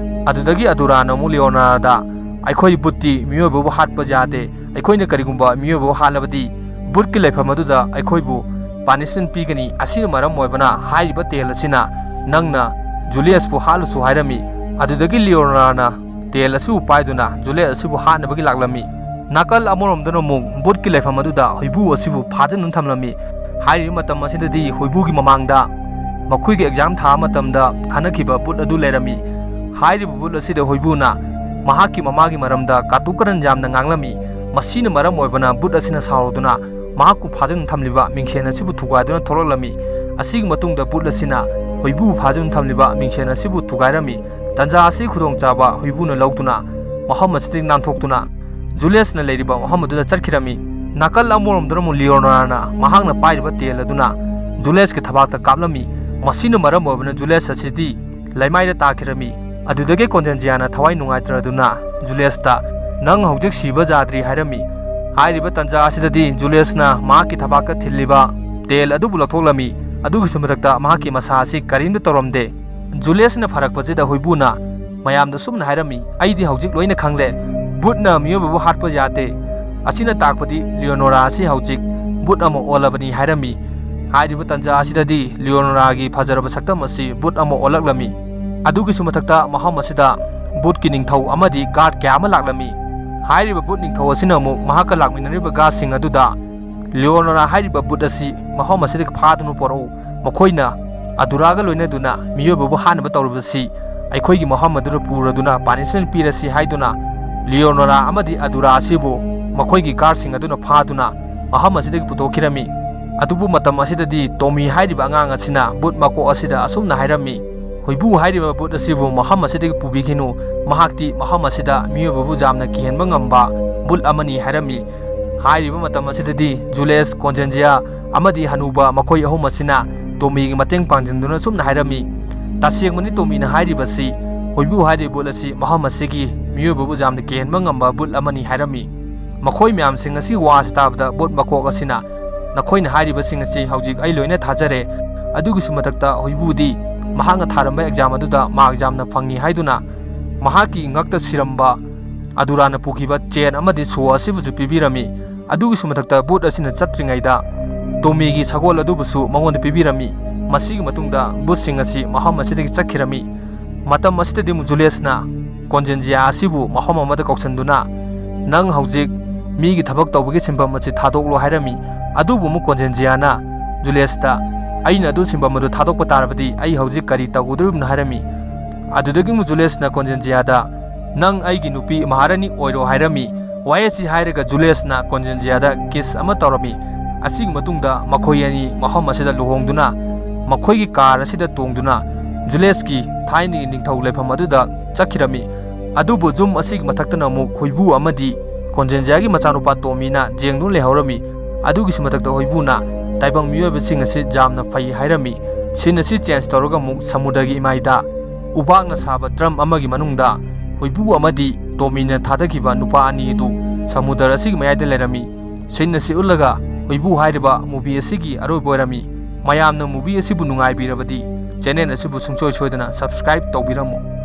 ꯑꯗꯨꯗꯒꯤ ꯑꯗꯨꯔꯥꯅ ꯑꯃꯨꯛ ꯂꯤꯑꯣꯅꯣꯔꯥꯗ, "ꯑꯩꯈꯣꯏ ꯕꯨꯠꯇꯤ ꯃꯤꯑꯣꯏꯕꯕꯨ ꯍꯥꯠꯄ ꯌꯥꯗꯦ꯫ ꯑꯩꯈꯣꯏꯅ ꯀꯔꯤꯒꯨꯝꯕ ꯃꯤꯑꯣꯏꯕꯕꯨ ꯍꯥꯠꯂꯕꯗꯤ ꯕꯨꯠꯀꯤ ꯂꯩꯐꯝ ꯑꯗꯨꯗ ꯑꯩꯈꯣꯏꯕꯨ ꯄꯥꯅꯤꯁꯃꯦꯟ ꯄꯤꯒꯅꯤ꯫ ꯑꯁꯤꯅ ꯃꯔꯝ ꯑꯣꯏꯕꯅ ꯍꯥꯏꯔꯤꯕ ꯇꯦꯜ ꯑꯁꯤꯅ ꯅꯪꯅ ꯖꯨꯂꯤꯌꯁꯄꯨ ꯍꯥꯠꯂꯨꯆꯣ" ꯍꯥꯏꯔꯝꯃꯤ꯫ ꯑꯗꯨꯗꯒꯤ ꯂꯤꯑꯣꯅꯣꯔꯥꯅ ꯇꯦꯜ ꯑꯁꯤꯕꯨ ꯄꯥꯏꯗꯨꯅ ꯖꯨꯂꯤꯌꯁ ꯑꯁꯤꯕꯨ ꯍꯥꯠꯅꯕꯒꯤ ꯂꯥꯛꯂꯝꯃꯤ꯫ ꯅꯥꯀꯜ ꯑꯃꯔꯣꯝꯗꯅ ꯑꯃꯨꯛ ꯕꯨꯠꯀꯤ ꯂꯩꯐꯝ ꯑꯗꯨꯗ ꯍꯨꯏꯕꯨ ꯑꯁꯤꯕꯨ ꯐꯥꯖꯤꯟꯗꯨꯅ ꯊꯝꯂꯝꯃꯤ꯫ ꯍꯥꯏꯔꯤꯕ ꯃꯇꯝ ꯑꯁꯤꯗꯗꯤ ꯍꯨꯏꯕꯨꯒꯤ ꯃꯃꯥꯡꯗ ꯃꯈꯣꯏꯒꯤ ꯑꯦꯛꯖꯥꯝ ꯊꯥꯕ ꯃꯇꯝꯗ ꯈꯟꯅꯈꯤꯕ ꯕꯨꯠ ꯑꯗꯨ ꯂꯩꯔꯝꯃꯤ꯫ ꯍꯥꯏꯔꯤꯕ ꯕꯨꯠ ꯑꯁꯤꯗ ꯍꯨꯏꯕꯨꯅ ꯃꯍꯥꯛꯀꯤ ꯃꯃꯥꯒꯤ ꯃꯔꯝꯗ ꯀꯥꯇꯨ ꯀꯥꯔꯟ ꯌꯥꯝꯅ ꯉꯥꯡꯂꯝꯃꯤ꯫ ꯃꯁꯤꯅ ꯃꯔꯝ ꯑꯣꯏꯕꯅ ꯕꯨꯠ ꯑꯁꯤꯅ ꯁꯥꯎꯔꯗꯨꯅ ꯃꯍꯥꯛꯄꯨ ꯐꯥꯖꯤꯟꯗꯨꯅ ꯊꯝꯂꯤꯕ ꯃꯤꯡꯁꯦꯜ ꯑꯁꯤꯕꯨ ꯊꯨꯒꯥꯏꯗꯨꯅ ꯊꯣꯛꯂꯛꯂꯝꯃꯤ꯫ ꯑꯁꯤꯒꯤ ꯃꯇꯨꯡꯗ ꯕꯨꯠ ꯑꯁꯤꯅ ꯍꯨꯏꯕꯨ ꯐꯥꯖꯤꯟꯗꯨꯅ ꯊꯝꯂꯤꯕ ꯃꯤꯡꯁꯦꯜ ꯑꯁꯤꯕꯨ ꯊꯨꯒꯥꯏꯔꯝꯃꯤ꯫ ꯇꯥꯟꯖꯥ ꯑꯁꯤ ꯈꯨꯗꯣꯡꯆꯥꯕ ꯍꯨꯏꯕꯨꯅ ꯂꯧꯗꯨꯅ ꯃꯐꯝ ꯑꯁꯤꯗꯒꯤ ꯅꯥꯟꯊꯣꯛꯇꯨꯅ ꯖꯨꯂꯤꯌꯁꯅ ꯂꯩꯔꯤꯕ ꯃꯐꯝ ꯑꯗꯨꯗ ꯆꯠꯈꯤꯔꯝꯃꯤ꯫ ꯅꯥꯀꯜ ꯑꯃꯔꯣꯝꯗꯅ ꯑꯃꯨꯛ ꯂꯤꯑꯣꯅꯣꯔꯥꯅ ꯃꯍꯥꯛꯅ ꯄꯥꯏꯔꯤꯕ ꯇꯦꯜ ꯑꯗꯨꯅ ꯖꯨꯂꯤꯌꯁꯀꯤ ꯊꯕꯥꯛꯇ ꯀꯥꯞꯂꯝꯃꯤ꯫ ꯃꯁꯤꯅ ꯃꯔꯝ ꯑꯣꯏꯕꯅ ꯖꯨꯂꯤꯌꯁ ꯑꯁꯤꯗꯤ ꯂꯩꯃꯥꯏꯗ ꯇꯥꯈꯤꯔꯝꯃꯤ꯫ ꯑꯗꯨꯗꯒꯤ ꯀꯣꯟꯖꯦꯟꯖꯤꯌꯥꯅ ꯊꯋꯥꯏ ꯅꯨꯡꯉꯥꯏꯇ꯭ꯔꯗꯨꯅ ꯖꯨꯂꯤꯌꯁꯇ, "ꯅꯪ ꯍꯧꯖꯤꯛ ꯁꯤꯕ ꯌꯥꯗ꯭ꯔꯤ" ꯍꯥꯏꯔꯝꯃꯤ꯫ ꯍꯥꯏꯔꯤꯕ ꯇꯥꯟꯖꯥ ꯑꯁꯤꯗꯗꯤ ꯖꯨꯂꯤꯌꯁꯅ ꯃꯍꯥꯛꯀꯤ ꯊꯕꯥꯛꯇ ꯊꯤꯜꯂꯤꯕ ꯇꯦꯜ ꯑꯗꯨꯕꯨ ꯂꯧꯊꯣꯛꯂꯝꯃꯤ꯫ ꯑꯗꯨꯒꯤꯁꯨ ꯃꯊꯛꯇ ꯃꯍꯥꯛꯀꯤ ꯃꯁꯥ ꯑꯁꯤ ꯀꯔꯤꯝꯇ ꯇꯧꯔꯝꯗꯦ꯫ ꯖꯨꯂꯤꯌꯁꯅ ꯐꯔꯛꯄꯁꯤꯗ ꯍꯨꯏꯕꯨꯅ ꯃꯌꯥꯝꯗ ꯁꯨꯝꯅ ꯍꯥꯏꯔꯝꯃꯤ, "ꯑꯩꯗꯤ ꯍꯧꯖꯤꯛ ꯂꯣꯏꯅ ꯈꯪꯂꯦ꯫ ꯕꯨꯠꯅ ꯃꯤꯑꯣꯏꯕꯕꯨ ꯍꯥꯠꯄ ꯌꯥꯗꯦ꯫ ꯑꯁꯤꯅ ꯇꯥꯛꯄꯗꯤ ꯂꯤꯑꯣꯅꯣꯔꯥ ꯑꯁꯤ ꯍꯧꯖꯤꯛ ꯕꯨꯠ ꯑꯃ ꯑꯣꯜꯂꯕꯅꯤ" ꯍꯥꯏꯔꯝꯃꯤ꯫ ꯍꯥꯏꯔꯤꯕ ꯇꯥꯟꯖꯥ ꯑꯁꯤꯗꯗꯤ ꯂꯤꯑꯣꯅꯣꯔꯥꯒꯤ ꯐꯖꯔꯕ ꯁꯛꯇꯝ ꯑꯁꯤ ꯕꯨꯠ ꯑꯃ ꯑꯣꯜꯂꯛꯂꯝꯃꯤ꯫ ꯑꯗꯨꯒꯤꯁꯨ ꯃꯊꯛꯇ ꯃꯐꯝ ꯑꯁꯤꯗ ꯕꯨꯠꯀꯤ ꯅꯤꯡꯊꯧ ꯑꯃꯗꯤ ꯒꯥꯔꯗ ꯀꯌꯥ ꯑꯃ ꯂꯥꯛꯂꯝꯃꯤ꯫ ꯍꯥꯏꯔꯤꯕ ꯕꯨꯠ ꯅꯤꯡꯊꯧ ꯑꯁꯤꯅ ꯑꯃꯨꯛ ꯃꯍꯥꯛꯀ ꯂꯥꯛꯃꯤꯟꯅꯔꯤꯕ ꯒꯥꯔꯗꯁꯤꯡ ꯑꯗꯨꯗ ꯂꯤꯑꯣꯅꯣꯔꯥ ꯍꯥꯏꯔꯤꯕ ꯕꯨꯠ ꯑꯁꯤ ꯃꯐꯝ ꯑꯁꯤꯗꯒꯤ ꯐꯥꯗꯨꯅ ꯄꯨꯔꯛꯎ꯫ ꯃꯈꯣꯏꯅ ꯑꯗꯨꯔꯥꯒ ꯂꯣꯏꯅꯗꯨꯅ ꯃꯤꯑꯣꯏꯕꯕꯨ ꯍꯥꯠꯅꯕ ꯇꯧꯔꯤꯕꯁꯤ ꯑꯩꯈꯣꯏꯒꯤ ꯃꯐꯝ ꯑꯗꯨꯗ ꯄꯨꯔꯗꯨꯅ ꯄꯥꯅꯤꯁꯃꯦꯟ ꯄꯤꯔꯁꯤ ꯍꯥꯏꯗꯨꯅ ꯂꯤꯑꯣꯅꯣꯔꯥ ꯑꯃꯗꯤ ꯑꯗꯨꯔꯥ ꯑꯁꯤꯕꯨ ꯃꯈꯣꯏꯒꯤ ꯒꯥꯔꯗꯁꯤꯡ ꯑꯗꯨꯅ ꯐꯥꯗꯨꯅ ꯃꯐꯝ ꯑꯁꯤꯗꯒꯤ ꯄꯨꯊꯣꯛꯈꯤꯔꯝꯃꯤ꯫ ꯑꯗꯨꯕꯨ ꯃꯇꯝ ꯑꯁꯤꯗꯗꯤ ꯇꯣꯃꯤ ꯍꯥꯏꯔꯤꯕ ꯑꯉꯥꯡ ꯑꯁꯤꯅ ꯕꯨꯠ ꯃꯀꯣꯛ ꯑꯁꯤꯗ ꯑꯁꯨꯝꯅ ꯍꯥꯏꯔꯝꯃꯤ, "ꯍꯨꯏꯕꯨ ꯍꯥꯏꯔꯤꯕ ꯕꯨꯠ ꯑꯁꯤꯕꯨ ꯃꯐꯝ ꯑꯁꯤꯗꯒꯤ ꯄꯨꯕꯤꯈꯤꯅꯨ, ꯃꯍꯥꯛꯇꯤ ꯃꯐꯝ ꯑꯁꯤꯗ ꯃꯤꯑꯣꯏꯕꯕꯨ ꯌꯥꯝꯅ ꯀꯤꯍꯟꯕ ꯉꯝꯕ ꯕꯨꯠ ꯑꯃꯅꯤ" ꯍꯥꯏꯔꯝꯃꯤ꯫ ꯍꯥꯏꯔꯤꯕ ꯃꯇꯝ ꯑꯁꯤꯗꯗꯤ ꯖꯨꯂꯤꯌꯁ, ꯀꯣꯟꯖꯦꯟꯖꯤꯌꯥ ꯑꯃꯗꯤ ꯍꯅꯨꯕ ꯃꯈꯣꯏ ꯑꯍꯨꯝ ꯑꯁꯤꯅ ꯇꯣꯃꯤꯒꯤ ꯃꯇꯦꯡ ꯄꯥꯡꯁꯤꯟꯗꯨꯅ ꯁꯨꯝꯅ ꯍꯥꯏꯔꯝꯃꯤ, "ꯇꯁꯦꯡꯕꯅꯤ ꯇꯣꯃꯤꯅ ꯍꯥꯏꯔꯤꯕꯁꯤ, ꯍꯨꯏꯕꯨ ꯍꯥꯏꯔꯤꯕ ꯕꯨꯠ ꯑꯁꯤ ꯃꯐꯝ ꯑꯁꯤꯒꯤ ꯃꯤꯑꯣꯏꯕꯕꯨ ꯌꯥꯝꯅ ꯀꯤꯍꯟꯕ ꯉꯝꯕ ꯕꯨꯠ ꯑꯃꯅꯤ" ꯍꯥꯏꯔꯝꯃꯤ꯫ ꯃꯈꯣꯏ ꯃꯌꯥꯝꯁꯤꯡ ꯑꯁꯤ ꯋꯥꯁꯤ ꯇꯥꯕꯗ ꯕꯨꯠ ꯃꯀꯣꯛ ꯑꯁꯤꯅ, "ꯅꯈꯣꯏꯅ ꯍꯥꯏꯔꯤꯕꯁꯤꯡ ꯑꯁꯤ ꯍꯧꯖꯤꯛ ꯑꯩ ꯂꯣꯏꯅ ꯊꯥꯖꯔꯦ꯫ ꯑꯗꯨꯒꯤꯁꯨ ꯃꯊꯛꯇ ꯍꯨꯏꯕꯨꯗꯤ ꯃꯍꯥꯛꯅ ꯊꯥꯔꯝꯕ ꯑꯦꯛꯖꯥꯝ ꯑꯗꯨꯗ ꯃꯥꯔꯛ ꯌꯥꯝꯅ ꯐꯪꯉꯤ" ꯍꯥꯏꯗꯨꯅ ꯃꯍꯥꯛꯀꯤ ꯉꯛꯇ ꯁꯤꯔꯝꯕ ꯑꯗꯨꯔꯥꯅ ꯄꯨꯈꯤꯕ ꯆꯦꯟ ꯑꯃꯗꯤ ꯁꯣ ꯑꯁꯤꯕꯨꯁꯨ ꯄꯤꯕꯤꯔꯝꯃꯤ꯫ ꯑꯗꯨꯒꯤꯁꯨ ꯃꯊꯛꯇ ꯕꯨꯠ ꯑꯁꯤꯅ ꯆꯠꯇ꯭ꯔꯤꯉꯩꯗ ꯇꯣꯃꯤꯒꯤ ꯁꯒꯣꯜ ꯑꯗꯨꯕꯨꯁꯨ ꯃꯉꯣꯟꯗ ꯄꯤꯕꯤꯔꯝꯃꯤ꯫ ꯃꯁꯤꯒꯤ ꯃꯇꯨꯡꯗ ꯕꯨꯠꯁꯤꯡ ꯑꯁꯤ ꯃꯐꯝ ꯑꯁꯤꯗꯒꯤ ꯆꯠꯈꯤꯔꯝꯃꯤ꯫ ꯃꯇꯝ ꯑꯁꯤꯗꯗꯤ ꯑꯃꯨꯛ ꯖꯨꯂꯤꯌꯁꯅ ꯀꯣꯟꯖꯦꯟꯖꯤꯌꯥ ꯑꯁꯤꯕꯨ ꯃꯐꯝ ꯑꯃꯗ ꯀꯧꯁꯤꯟꯗꯨꯅ, "ꯅꯪ ꯍꯧꯖꯤꯛ ꯃꯤꯒꯤ ꯊꯕꯛ ꯇꯧꯕꯒꯤ ꯁꯤꯟꯐꯝ ꯑꯁꯤ ꯊꯥꯗꯣꯛꯂꯣ" ꯍꯥꯏꯔꯝꯃꯤ꯫ ꯑꯗꯨꯕꯨ ꯑꯃꯨꯛ ꯀꯣꯟꯖꯦꯟꯖꯤꯌꯥꯅ ꯖꯨꯂꯤꯌꯁꯇ, "ꯑꯩꯅ ꯑꯗꯨ ꯁꯤꯟꯐꯝ ꯑꯗꯨ ꯊꯥꯗꯣꯛꯄ ꯇꯥꯔꯕꯗꯤ ꯑꯩ ꯍꯧꯖꯤꯛ ꯀꯔꯤ ꯇꯧꯒꯗꯧꯔꯤꯕꯅꯣ?" ꯍꯥꯏꯔꯝꯃꯤ꯫ ꯑꯗꯨꯗꯒꯤ ꯑꯃꯨꯛ ꯖꯨꯂꯤꯌꯁꯅ ꯀꯣꯟꯖꯦꯟꯖꯤꯌꯥꯗ, "ꯅꯪ ꯑꯩꯒꯤ ꯅꯨꯄꯤ ꯃꯍꯥꯔꯥꯅꯤ ꯑꯣꯏꯔꯣ" ꯍꯥꯏꯔꯝꯃꯤ꯫ ꯋꯥꯍꯩ ꯑꯁꯤ ꯍꯥꯏꯔꯒ ꯖꯨꯂꯤꯌꯁꯅ ꯀꯣꯟꯖꯦꯟꯖꯤꯌꯥꯗ ꯀꯤꯁ ꯑꯃ ꯇꯧꯔꯝꯃꯤ꯫ ꯑꯁꯤꯒꯤ ꯃꯇꯨꯡꯗ ꯃꯈꯣꯏ ꯑꯅꯤ ꯃꯐꯝ ꯑꯁꯤꯗ ꯂꯨꯍꯣꯡꯗꯨꯅ ꯃꯈꯣꯏꯒꯤ ꯀꯥꯔ ꯑꯁꯤꯗ ꯇꯣꯡꯗꯨꯅ ꯖꯨꯂꯤꯌꯁꯀꯤ ꯊꯥꯏꯅꯒꯤ ꯅꯤꯡꯊꯧ ꯂꯩꯐꯝ ꯑꯗꯨꯗ ꯆꯠꯈꯤꯔꯝꯃꯤ꯫ ꯑꯗꯨꯕꯨ ꯌꯨꯝ ꯑꯁꯤꯒꯤ ꯃꯊꯛꯇꯅ ꯑꯃꯨꯛ ꯈꯣꯏꯕꯨ ꯑꯃꯗꯤ ꯀꯣꯟꯖꯦꯟꯖꯤꯌꯥꯒꯤ ꯃꯆꯥꯅꯨꯄꯥ ꯇꯣꯃꯤꯅ ꯌꯦꯡꯗꯨꯅ ꯂꯩꯍꯧꯔꯝꯃꯤ꯫ ꯑꯗꯨꯒꯤꯁꯨ ꯃꯊꯛꯇ ꯍꯣꯏꯕꯨꯅ ꯇꯥꯏꯕꯪ ꯃꯤꯑꯣꯏꯕꯁꯤꯡ ꯑꯁꯤ ꯌꯥꯝꯅ ꯐꯩ ꯍꯥꯏꯔꯝꯃꯤ꯫ ꯁꯤꯟ ꯑꯁꯤ ꯆꯦꯟꯖ ꯇꯧꯔꯒ ꯑꯃꯨꯛ ꯁꯃꯨꯗ꯭ꯔꯒꯤ ꯏꯃꯥꯏꯗ ꯎꯕꯥꯛꯅ ꯁꯥꯕ ꯗ꯭ꯔꯝ ꯑꯃꯒꯤ ꯃꯅꯨꯡꯗ ꯍꯣꯏꯕꯨ ꯑꯃꯗꯤ ꯇꯣꯃꯤꯅ ꯊꯥꯗꯈꯤꯕ ꯅꯨꯄꯥ ꯑꯅꯤ ꯑꯗꯨ ꯁꯃꯨꯗ꯭ꯔ ꯑꯁꯤꯒꯤ ꯃꯌꯥꯏꯗ ꯂꯩꯔꯝꯃꯤ꯫ ꯁꯤꯟ ꯑꯁꯤ ꯎꯠꯂꯒ ꯍꯨꯏꯕꯨ ꯍꯥꯏꯔꯤꯕ movie ꯑꯁꯤꯒꯤ ꯑꯔꯣꯏꯕ ꯑꯣꯏꯔꯝꯃꯤ꯫ ꯃꯌꯥꯝꯅ movie ꯑꯁꯤꯕꯨ ꯅꯨꯡꯉꯥꯏꯕꯤꯔꯕꯗꯤ channel ꯑꯁꯤꯕꯨ ꯁꯨꯡꯁꯣꯏ ꯁꯣꯏꯗꯅ subscribe ꯇꯧꯕꯤꯔꯝꯃꯨ꯫